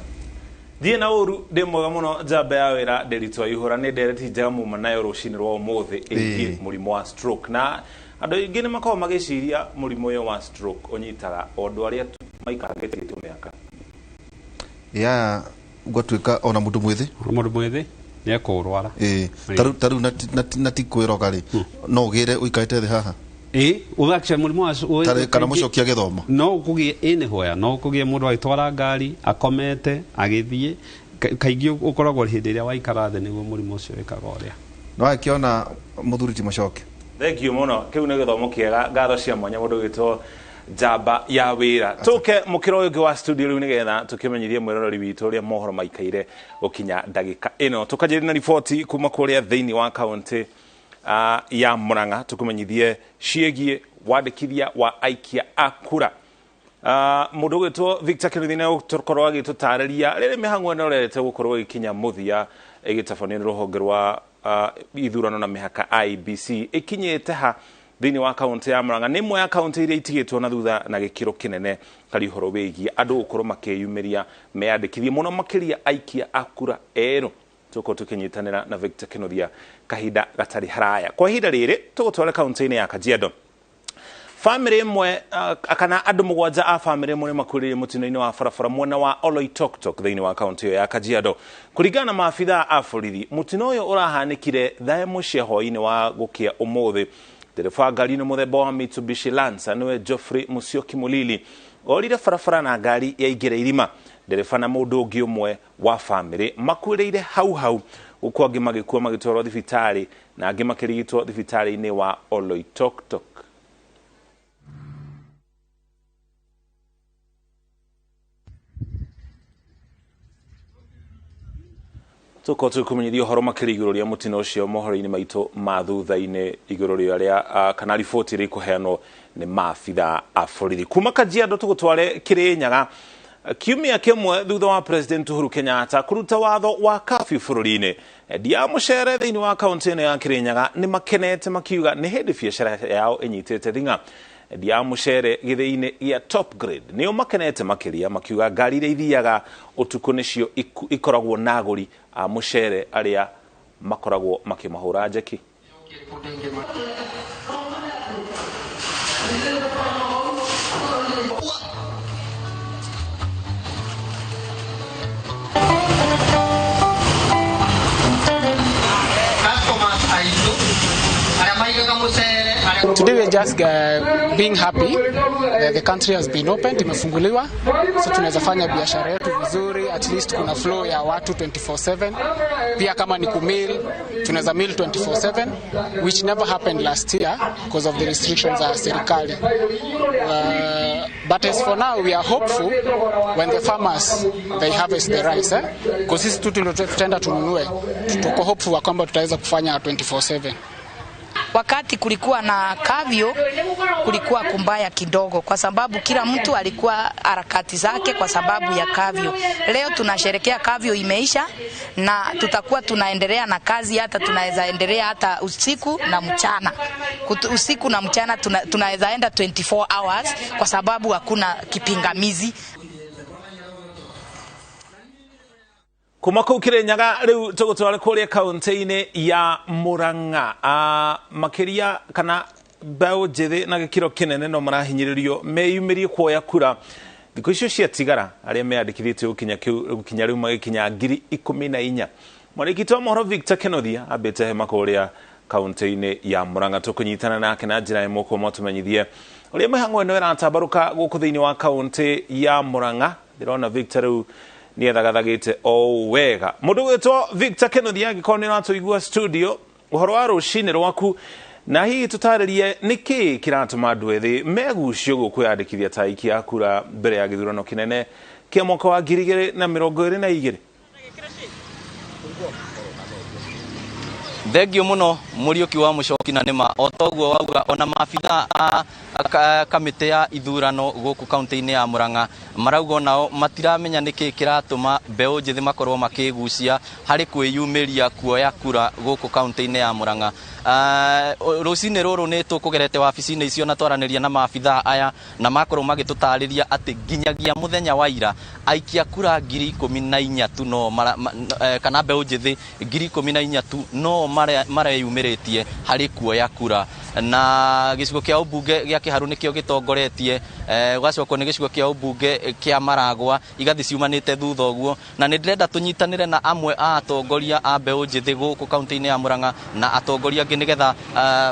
Speaker 5: Thiĩ na ũru, ndĩ mwega mũno, njamba ya wĩra ndĩritũ aihũra. Nĩ ndereti njega muma nayo rũcinĩ rwa ũmũthĩ ĩgiĩ mũrimũ wa stroke, na andũ aingĩ nĩ makoragwo magĩciria mũrimũ ũyũ wa stroke ũnyitaga o andũ arĩa tu maikarangĩtio mĩaka.
Speaker 1: Ya gwatuĩka ona mũndũ mwĩthĩ.
Speaker 3: Mũndũ mwĩthĩ nĩ ekũrwara.
Speaker 1: Ĩĩ, tarĩu na ti kwĩroga rĩ, no ũgĩre ũikarĩte thĩ haha.
Speaker 3: Ĩ, actually mũrimũ wa
Speaker 1: Kana mũcoki agĩthoma.
Speaker 3: No ũkũgĩe, ĩ nĩ hoya no ũkũgĩe mũndũ agĩtwara ngari akomete agĩthiĩ. Kaingĩ ũkoragwo hĩndĩ ĩrĩa waikara thĩ nĩguo mũrimũ ũcio wĩkaga ũrĩa.
Speaker 1: No akĩona mũthuri ti Mũcoki.
Speaker 5: Thank you mũno, kĩu nĩ gĩthomo kĩega. Ngatho cia mwanya mũndũ ũgĩtwo njamba ya wĩra. Tũke mũkĩra ũyũ ũngĩ wa studio rĩu nĩgetha tũkĩmenyithie mwĩroreri witũ ũrĩa mohoro maikaire gũkinya ndagĩka ĩno. Tũkanjĩrĩria na riboti kuma kũrĩa thĩinĩ wa kaũntĩ ya Murang'a, tũkũmenyithie ciĩgiĩ wandĩkithia wa aikia a kura. Mũndũ ũgwĩtwo Victor Kĩnuthia nĩ egũkorwo agĩtũtarĩria rĩrĩ mĩhang'o ĩno ĩrerete gũkorwo ĩgĩkinya mũthia ĩgĩtabanio nĩ rũhonge rwa ithurano na mĩhaka IEBC ĩkinyĩte ha thĩinĩ wa kaũntĩ ya Murang'a. Nĩ ĩmwe ya kaũntĩ iria itigĩtwo na thutha na gĩkĩro kĩnene harĩ ũhoro wĩgiĩ andũ gũkorwo makĩyumĩria meyandĩkithie, mũno makĩria aikia a kura erũ. Tũkorwo tũkĩnyitanĩra na Victor Kinuthia kahinda gatarĩ haraya. Kwa ihinda rĩrĩ tũgũtwara kaunti-inĩ ya Kajiado. Famĩlĩ ĩmwe kana andũ 7 a famĩlĩ ĩmwe nĩmakuĩrĩire mũtino-inĩ wa barabara mwena wa Oloitoktok thĩinĩ wa kaunti ĩyo ya Kajiado. Kũringana na maabithaa a borithi, mũtino ũyũ ũrahanĩkire thaa 1 cia hwaĩ-inĩ wa gũkĩa ũmũthĩ. Ndereba ngari-inĩ mũthemba wa Mitsubishi Lancer nĩwe Geoffrey Musyoki Mulili orire barabara na ngari yaingĩra irima. Ndereba na mũndũ ũngĩ ũmwe wa famĩlĩ makuĩrĩire hau hau, gũkũ angĩ magĩkua magĩtwarwo thibitarĩ na angĩ makĩrigitwo thibitarĩ-inĩ wa Oloitoktok. Tũkorwo tũkũmenyithia ũhoro makĩria igũrũ rĩa mũtino ũcio mohoro-inĩ maitũ ma thutha-inĩ igũrũ rĩa arĩa kana riboti ĩrĩa ĩkũheanwo nĩ maabithaa a borithi. Kuma Kajiado tũgũtware Kĩrĩnyaga. Kiumia kĩmwe thutha wa President Uhuru Kenyatta kũruta watho wa curfew bũrũri-inĩ, endia a mũcere thĩinĩ wa kaunti ĩno ya Kĩrĩnyaga nĩ makenete makiuga nĩ hĩndĩ biacara yao ĩnyitĩte thing'a. Endia a mũcere gĩthĩi-inĩ gĩa Top Grade nĩo makenete makĩria makiuga ngari iria ithiaga ũtukũ nĩcio ikoragwo na agũri a mũcere arĩa makoragwo makĩmahũra njeki.
Speaker 10: Today we are just being happy that the country has been opened, imefunguliwa, so tunaweza fanya biashara yetu vizuri, at least kuna flow ya watu 24/7. Pia kama ni kumil, tunaweza mill 24/7, which never happened last year because of the restrictions za serikali. But as for now we are hopeful when the farmers they harvest the rice, Because sisi tu tutaenda tununue, tuko hopeful kwamba tutaweza kufanya 24/7.
Speaker 11: Wakati kulikuwa na kavyo, kulikuwa kumbaya kidogo kwa sababu kila mtu alikuwa harakati zake kwa sababu ya kavyo. Leo tunasherekea kavyo imeisha na tutakuwa tunaendelea na kazi, hata tunaweza endelea hata usiku na mchana. Usiku na mchana tunaweza enda 24 hours kwa sababu hakuna kipingamizi.
Speaker 5: Kuma kũu Kĩrĩnyaga rĩu tũgũtware kũrĩa kaunti-inĩ ya Murang'a. Makĩria kana mbeũ njĩthĩ na gĩkĩro kĩnene no marahinyĩrĩrio meyumĩrie kuoya kura thikũ icio ciatigara arĩa meyandĩkithĩtie gũkinya rĩu magĩkinya 14,000. Mwarĩki wa mohoro Victor Kenothia ambĩte hema kũrĩa kaunti-inĩ ya Murang'a. Tũkũnyitana nake na njĩra ĩmwe kwa tũmenyithie ũrĩa mĩhang'o ĩno ĩratambarũka gũkũ thĩinĩ wa kaunti ya Murang'a. Ndĩrona Victor rĩu nĩethagathagĩte o wega. Mũndũ gwĩtwo Victor Kenothia angĩkorwo nĩ ũratũigua studio, ũhoro wa rũcinĩ rwaku, na hihi tũtarĩrie nĩkĩĩ kĩratũma andũ ethĩ megucio gũkwĩyandĩkithia ta aikia a kura mbere ya gĩthurano kĩnene kĩa mwaka wa 2022.
Speaker 12: Thengio muno Muriuki wa Mucoki, na nĩma o toguo wauga ona maabithaa a kamĩtĩ ya ithurano gũkũ kaunti-inĩ ya Murang'a marauga nao matiramenya nĩkĩ kĩratũma mbeũ njĩthĩ makorwo makĩgucia harĩ kwĩyumĩria kuoya kura gũkũ kaunti-inĩ ya Murang'a. Rũcinĩ rũrũ nĩ tũkũgerete wabici-inĩ icio na twaranĩria na maabithaa aya na makorwo magĩtũtarĩria atĩ nginyagia mũthenya wa ira aikia kura 14,000 tu no kana mbeũ njĩthĩ 14,000 tu no mareyumĩrĩtie harĩ kuoya kura, na gĩcigo kĩa ũmbunge gĩa Kĩharu nĩkĩo gĩtongoretie, gũgacokwo nĩ gĩcigo kĩa ũmbunge kĩa Maragwa igathi ciumanĩte thutha ũguo. Na nĩ ndĩrenda tũnyitanĩre na amwe a atongoria a mbeũ njĩthĩ gũkũ kaunti-inĩ ya Murang'a na atongoria angĩ nĩgetha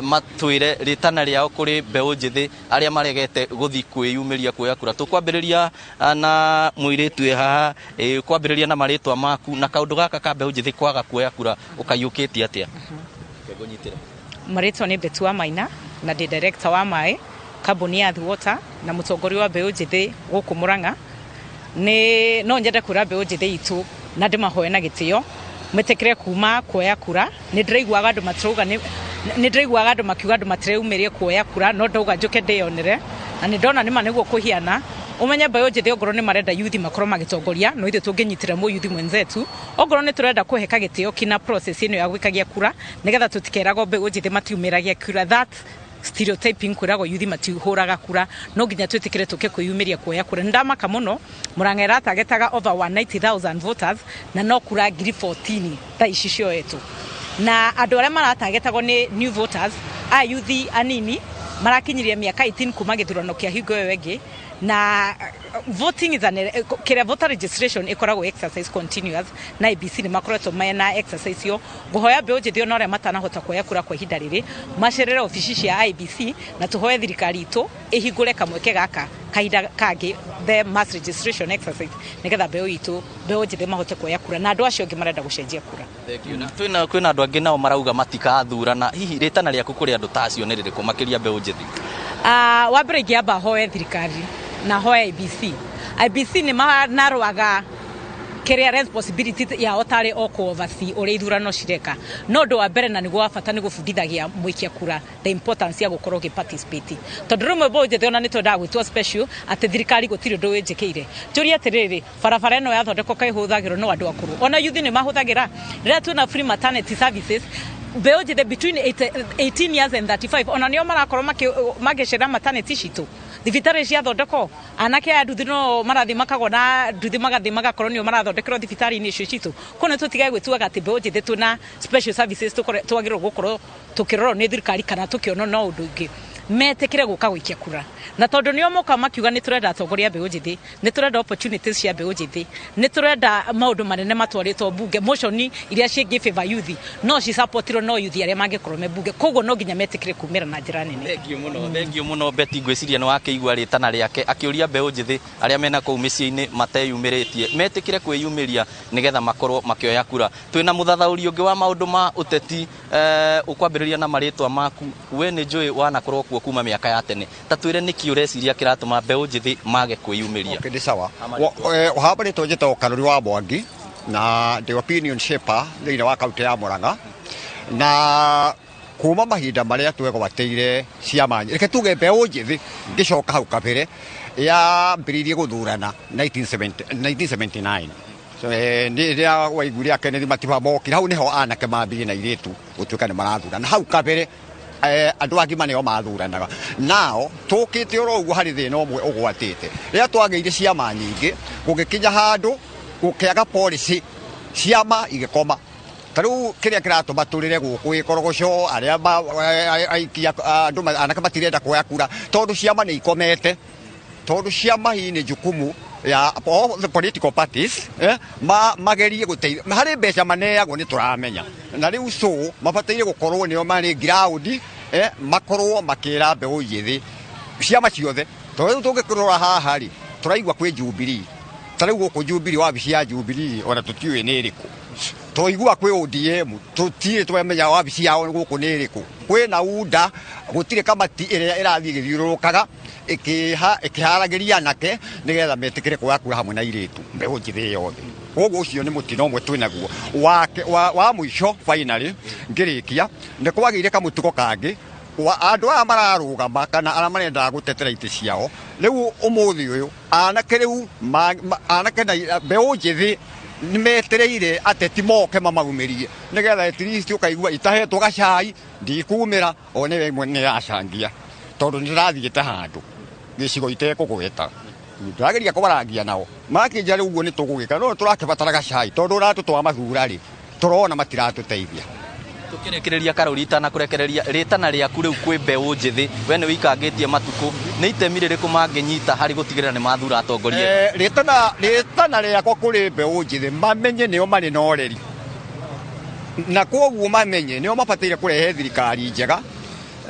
Speaker 12: matwĩre rĩtana rĩao kũrĩ mbeũ njĩthĩ arĩa maregete gũthiĩ kwĩyumĩria kuoya kura. Tũkwambĩrĩria na mũirĩtu wĩ haha, kwambĩrĩria na marĩtwa maku na kaũndũ gaka ka mbeũ njĩthĩ kwaga kuoya kura ũkaiyũkĩtie atĩa?
Speaker 13: Marĩtwa nĩ Betua Maina na ndĩ director wa maĩ kambuni ya Water na mũtongoria wa mbeũ njĩthĩ gũkũ Murang'a. Nĩ no nyende kwĩra mbeũ njĩthĩ itũ na ndĩmahoe na gĩtĩo metĩkĩre kuma kuoya kura. Nĩ ndĩraiguaga andũ matirauga, nĩ ndĩraiguaga andũ makiuga andũ matireyumĩrie kuoya kura, no ndauga njũke ndĩyonere na nĩ ndona nĩma nĩguo kũhiana. Umenye mbeũ njĩthĩ ongorwo nĩ marenda yuthi makorwo magĩtongoria, no ithuĩ tũngĩnyitĩra mũyuthi mwenzetu ongorwo nĩ tũrenda kũheka gĩtĩo kina process ĩno ya gwĩkagia kura nĩgetha tũtikeragwo mbeũ njĩthĩ matiumĩragia kura. That Stereotyping kwĩragwo yuthi matihũraga kura, no nginya twĩtĩkĩre tũke kwĩyumĩria kuoya kura. Nĩ ndamaka mũno, Murang'a ĩratagetaga over 190,000 voters na no kura 14,000 thaa ici cioetwo, na andũ arĩa maratagetagwo nĩ new voters, a yuthi anini marakinyirie mĩaka 18 kuma gĩthurano kĩa hingo ĩyo ĩngĩ. Na voting is an kĩrĩa voter registration ĩkoragwo exercise continuous, na IEBC nĩ makoretwo mena exercise ĩyo. Ngũhoya mbeũ njĩthĩ ona arĩa matanahota kuoya kura kwa ihinda rĩrĩ macerere obici cia IEBC, na tũhoe thirikari itũ ĩhingũre kamweke gaka kahinda kangĩ, the mass registration exercise, nĩgetha mbeũ itũ, mbeũ njĩthĩ mahote kuoya kura na andũ acio angĩ marenda gũcenjia kura.
Speaker 12: Twĩna kwĩna andũ angĩ nao marauga matikathurana. Hihi rĩtana rĩaku kũrĩ andũ ta acio nĩ rĩrĩkũ, makĩria mbeũ njĩthĩ?
Speaker 13: Wa mbere ingĩamba hoe thirikari na hoe IEBC. IEBC nĩ manarũaga kĩrĩa responsibility yao tarĩ o kũ-oversee ũrĩa ithurano cireka, no ũndũ wa mbere na nĩguo wa bata nĩ gũbundithagia mũikia kura the importance ya gũkorwo ũgĩ-participate, tondũ rĩmwe mbeũ njĩthĩ ona nĩ twendaga gwĩtwo special atĩ thirikari gũtirĩ ũndũ wĩnjĩkĩire. Njũrie atĩrĩrĩ, barabara ĩno yathondekwo kaĩ ĩhũthagĩrwo no andũ akũrũ? Ona yuthi nĩ mahũthagĩra. Rĩrĩa twĩna free maternity services, mbeũ njĩthĩ between 18 years and 35 ona nĩo marakorwo magĩcera maternity citũ. Thibitarĩ ciathondekwo, anake aya nduthi no marathiĩ makagwo na nduthi, magathiĩ magakorwo nĩo marathondekerwo thibitarĩ-inĩ icio citũ. Koguo nĩ tũtigage gwĩtuaga atĩ mbeũ njĩthĩ twĩna special services twagĩrĩirwo gũkorwo tũkĩrorwo nĩ thirikari kana tũkĩonwo no ũndũ ũngĩ. Metĩkĩre gũka gũikia kura, na tondũ nĩo moka makiuga nĩ tũrenda atongoria a mbeũ njĩthĩ, nĩ tũrenda opportunities cia mbeũ njĩthĩ, nĩ tũrenda maũndũ manene matwarĩtwo bunge, motion iria cingĩ favor youth no cisapotirwo no youth arĩa mangĩkorwo me bunge. Koguo no nginya metĩkĩre kumĩra na njĩra nene.
Speaker 12: Thengio mũno, thengio mũno, Betty. Ngwĩciria nĩ wakĩigua rĩtana rĩake akĩũria mbeũ njĩthĩ arĩa mena kũu mĩciĩ-inĩ mateyumĩrĩtie metĩkĩre kwĩyumĩria nĩgetha makorwo makĩoya kura. Twĩna mũthathaũri ũngĩ wa maũndũ ma ũteti. Ũkwambĩrĩria na marĩtwa maku. We nĩ njũĩ wanakorwo kuo kuma mĩaka ya tene, ta twĩre nĩkĩ ũreciria kĩratũma mbeũ njĩthĩ mage kwĩyumĩria?
Speaker 14: Okay, nĩ sawa. Hamba rĩtwa njĩtagwo Karũri wa Mwangi na ndĩ opinion shaper thĩinĩ wa kaunti ya Murang'a, na kuma mahinda marĩa twegwatĩire ciama, reke tuge mbeũ njĩthĩ, ngĩcoka hau kabere yambĩrĩirie gũthurana 1970 1979. So, nĩ rĩrĩa waiguire a Kenneth Matiba mokire, hau nĩho anake mambirie na airĩtu gũtuĩka nĩ marathurana. Hau kabere andũ agima nĩo mathuranaga. Nao tũkĩte oro ũguo, harĩ thĩna ũmwe ũgwatĩte rĩrĩa twagĩire ciama nyingĩ, gũgĩkinya handũ gũkĩaga policy, ciama igĩkoma. Ta rĩu kĩrĩa kĩratũma tũrĩre gũkũ gĩkorogoco, arĩa aikia andũ anake matirenda kuoya kura tondũ ciama nĩ ikomete, tondũ ciama hii nĩ jukumu ya all the political parties magerie gũteithia harĩ mbeca maneagwo, nĩ tũramenya. Na rĩu so mabataire gũkorwo nĩo marĩ ground, makorwo makĩra mbeũ njĩthĩ ciama ciothe, tondũ rĩu tũngĩkĩrora haha rĩ, tũraigua kwĩ Jubilee. Ta rĩu gũkũ Jubilee, wabici ya Jubilee ona tũtiũĩ nĩ ĩrĩkũ. Twaigua kwĩ ODM, tũtirĩ twamenya wabici yao gũkũ nĩ ĩrĩkũ. Kwĩna UDA, gũtirĩ kamati ĩrĩa ĩrathiĩ ĩgĩthiũrũrũkaga ĩkĩharagĩria anake nĩgetha metĩkĩre kuoya kura hamwe na airĩtu, mbeũ njĩthĩ yothe. Koguo ũcio nĩ mũtino ũmwe twĩnaguo. Wa mũico, finally ngĩrĩkia, nĩ kwagĩire kamũtugo kangĩ wa andũ aya mararũgama kana arĩa marendaga gũtetera itĩ ciao. Rĩu ũmũthĩ ũyũ anake rĩu anake na mbeũ njĩthĩ nĩ metereire ateti moke mamaumĩrie nĩgetha at least ũkaigua itahetwo gacai ndikumĩra. O nĩ ĩmwe nĩ yacangia, tondũ nĩ ndĩrathiĩte handũ gĩcigo itekũgweta, ndĩrageria kwarangia nao, makĩnja rĩu ũguo nĩ tũgũgĩka, no tũrakĩbatara gacai tondũ ũratũtwa mathura rĩ, tũrona matiratũteithia.
Speaker 12: Tũkĩrĩkĩrĩria, Karũri, itanakurekereria, rĩtana rĩaku rĩu kwĩ mbeũ njĩthĩ, we nĩ wĩikangĩtie matukũ, nĩ itemi rĩrĩkũ mangĩnyita harĩ gũtigĩrĩra nĩ mathura atongoria?
Speaker 14: Rĩtana rĩakwa kũrĩ mbeũ njĩthĩ, mamenye nĩo marĩ na ũreri, na koguo mamenye nĩo mabataire kũrehe thirikari njega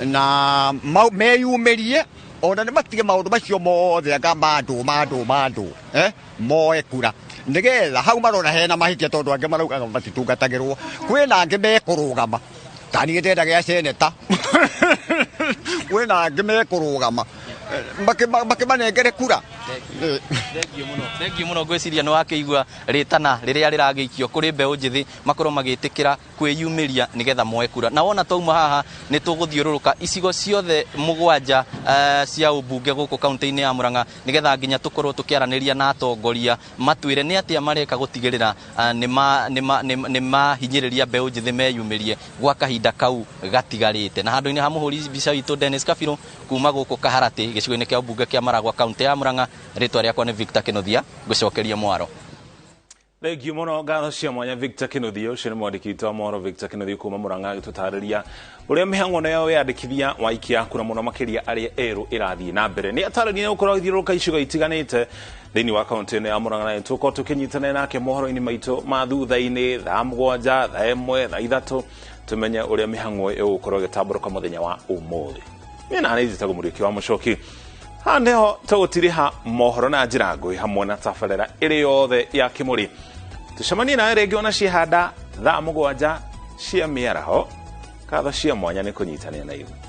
Speaker 14: na meyumĩrie ona nĩ matige maũndũ macio mothe anga mandũ mandũ mandũ, moe kura nĩgetha hau marona hena mahĩtia, tondũ angĩ maraugaga matitungatagĩrwo. Kwĩna angĩ mekũrũgama, ta niĩ ndenda gĩa seneta, kwĩna angĩ mekũrũgama, makĩmanengere kura.
Speaker 12: Thengio muno, thengio muno. Ngwĩciria nĩ wakĩigua rĩtana rĩrĩa rĩragĩikio kũrĩ mbeũ njĩthĩ makorwo magĩtĩkĩra kwĩyumĩria nĩgetha moe kura. Na wona twauma haha, nĩ tũgũthiũrũrũka icigo ciothe 7 cia ũmbunge gũkũ kaunti-inĩ ya Murang'a, nĩgetha nginya tũkorwo tũkĩaranĩria na atongoria matwĩre nĩ atĩa mareka gũtigĩrĩra nĩ mahinyĩrĩria mbeũ njĩthĩ meyumĩrie gwa kahinda kau gatigarĩte. Na handũ-inĩ ha mũhũri mbica witũ Dennis Kabirũ, kuma gũkũ Kaharatĩ, gĩcigo-inĩ kĩa ũmbunge kĩa Maragwa, kaunti ya Murang'a, rĩtwa rĩakwa nĩ Victor Kĩnuthia. Ngũcokeria mwaro.
Speaker 5: Thengio muno, ngatho cia mwanya, Victor Kinuthia. Ũcio nĩ mwandĩki witũ wa mohoro Victor Kinuthia kuma Murang'a, agĩtũtarĩria ũrĩa mĩhang'o nayo wĩyandĩkithia wa aikia kura, mũno makĩria arĩa erũ, ĩrathiĩ na mbere. Nĩ atarĩria gũkorwo agĩthiũrũrũka icigo itiganĩte thĩinĩ wa kaunti ĩno ya Murang'a, na tũkorwo tũkĩnyitanĩra nake mohoro-inĩ maitũ ma thutha-inĩ, thaa 7, thaa 1, thaa 3, tũmenye ũrĩa mĩhang'o ĩgũkorwo ĩgĩtambũrũka mũthenya wa ũmũthĩ. Niĩ na nĩ njĩtagwo Mũriũki wa Mũcoki. Haha nĩho tũgũtiriha mohoro na njĩra ngũĩ hamwe na tabarĩra ĩrĩ yothe ya kĩmũrĩ. Tũcemanie nawe rĩngĩ ona ciĩhanda thaa 7 cia mĩaraho. Ngatho cia mwanya nĩ kũnyitanĩra na ithuĩ.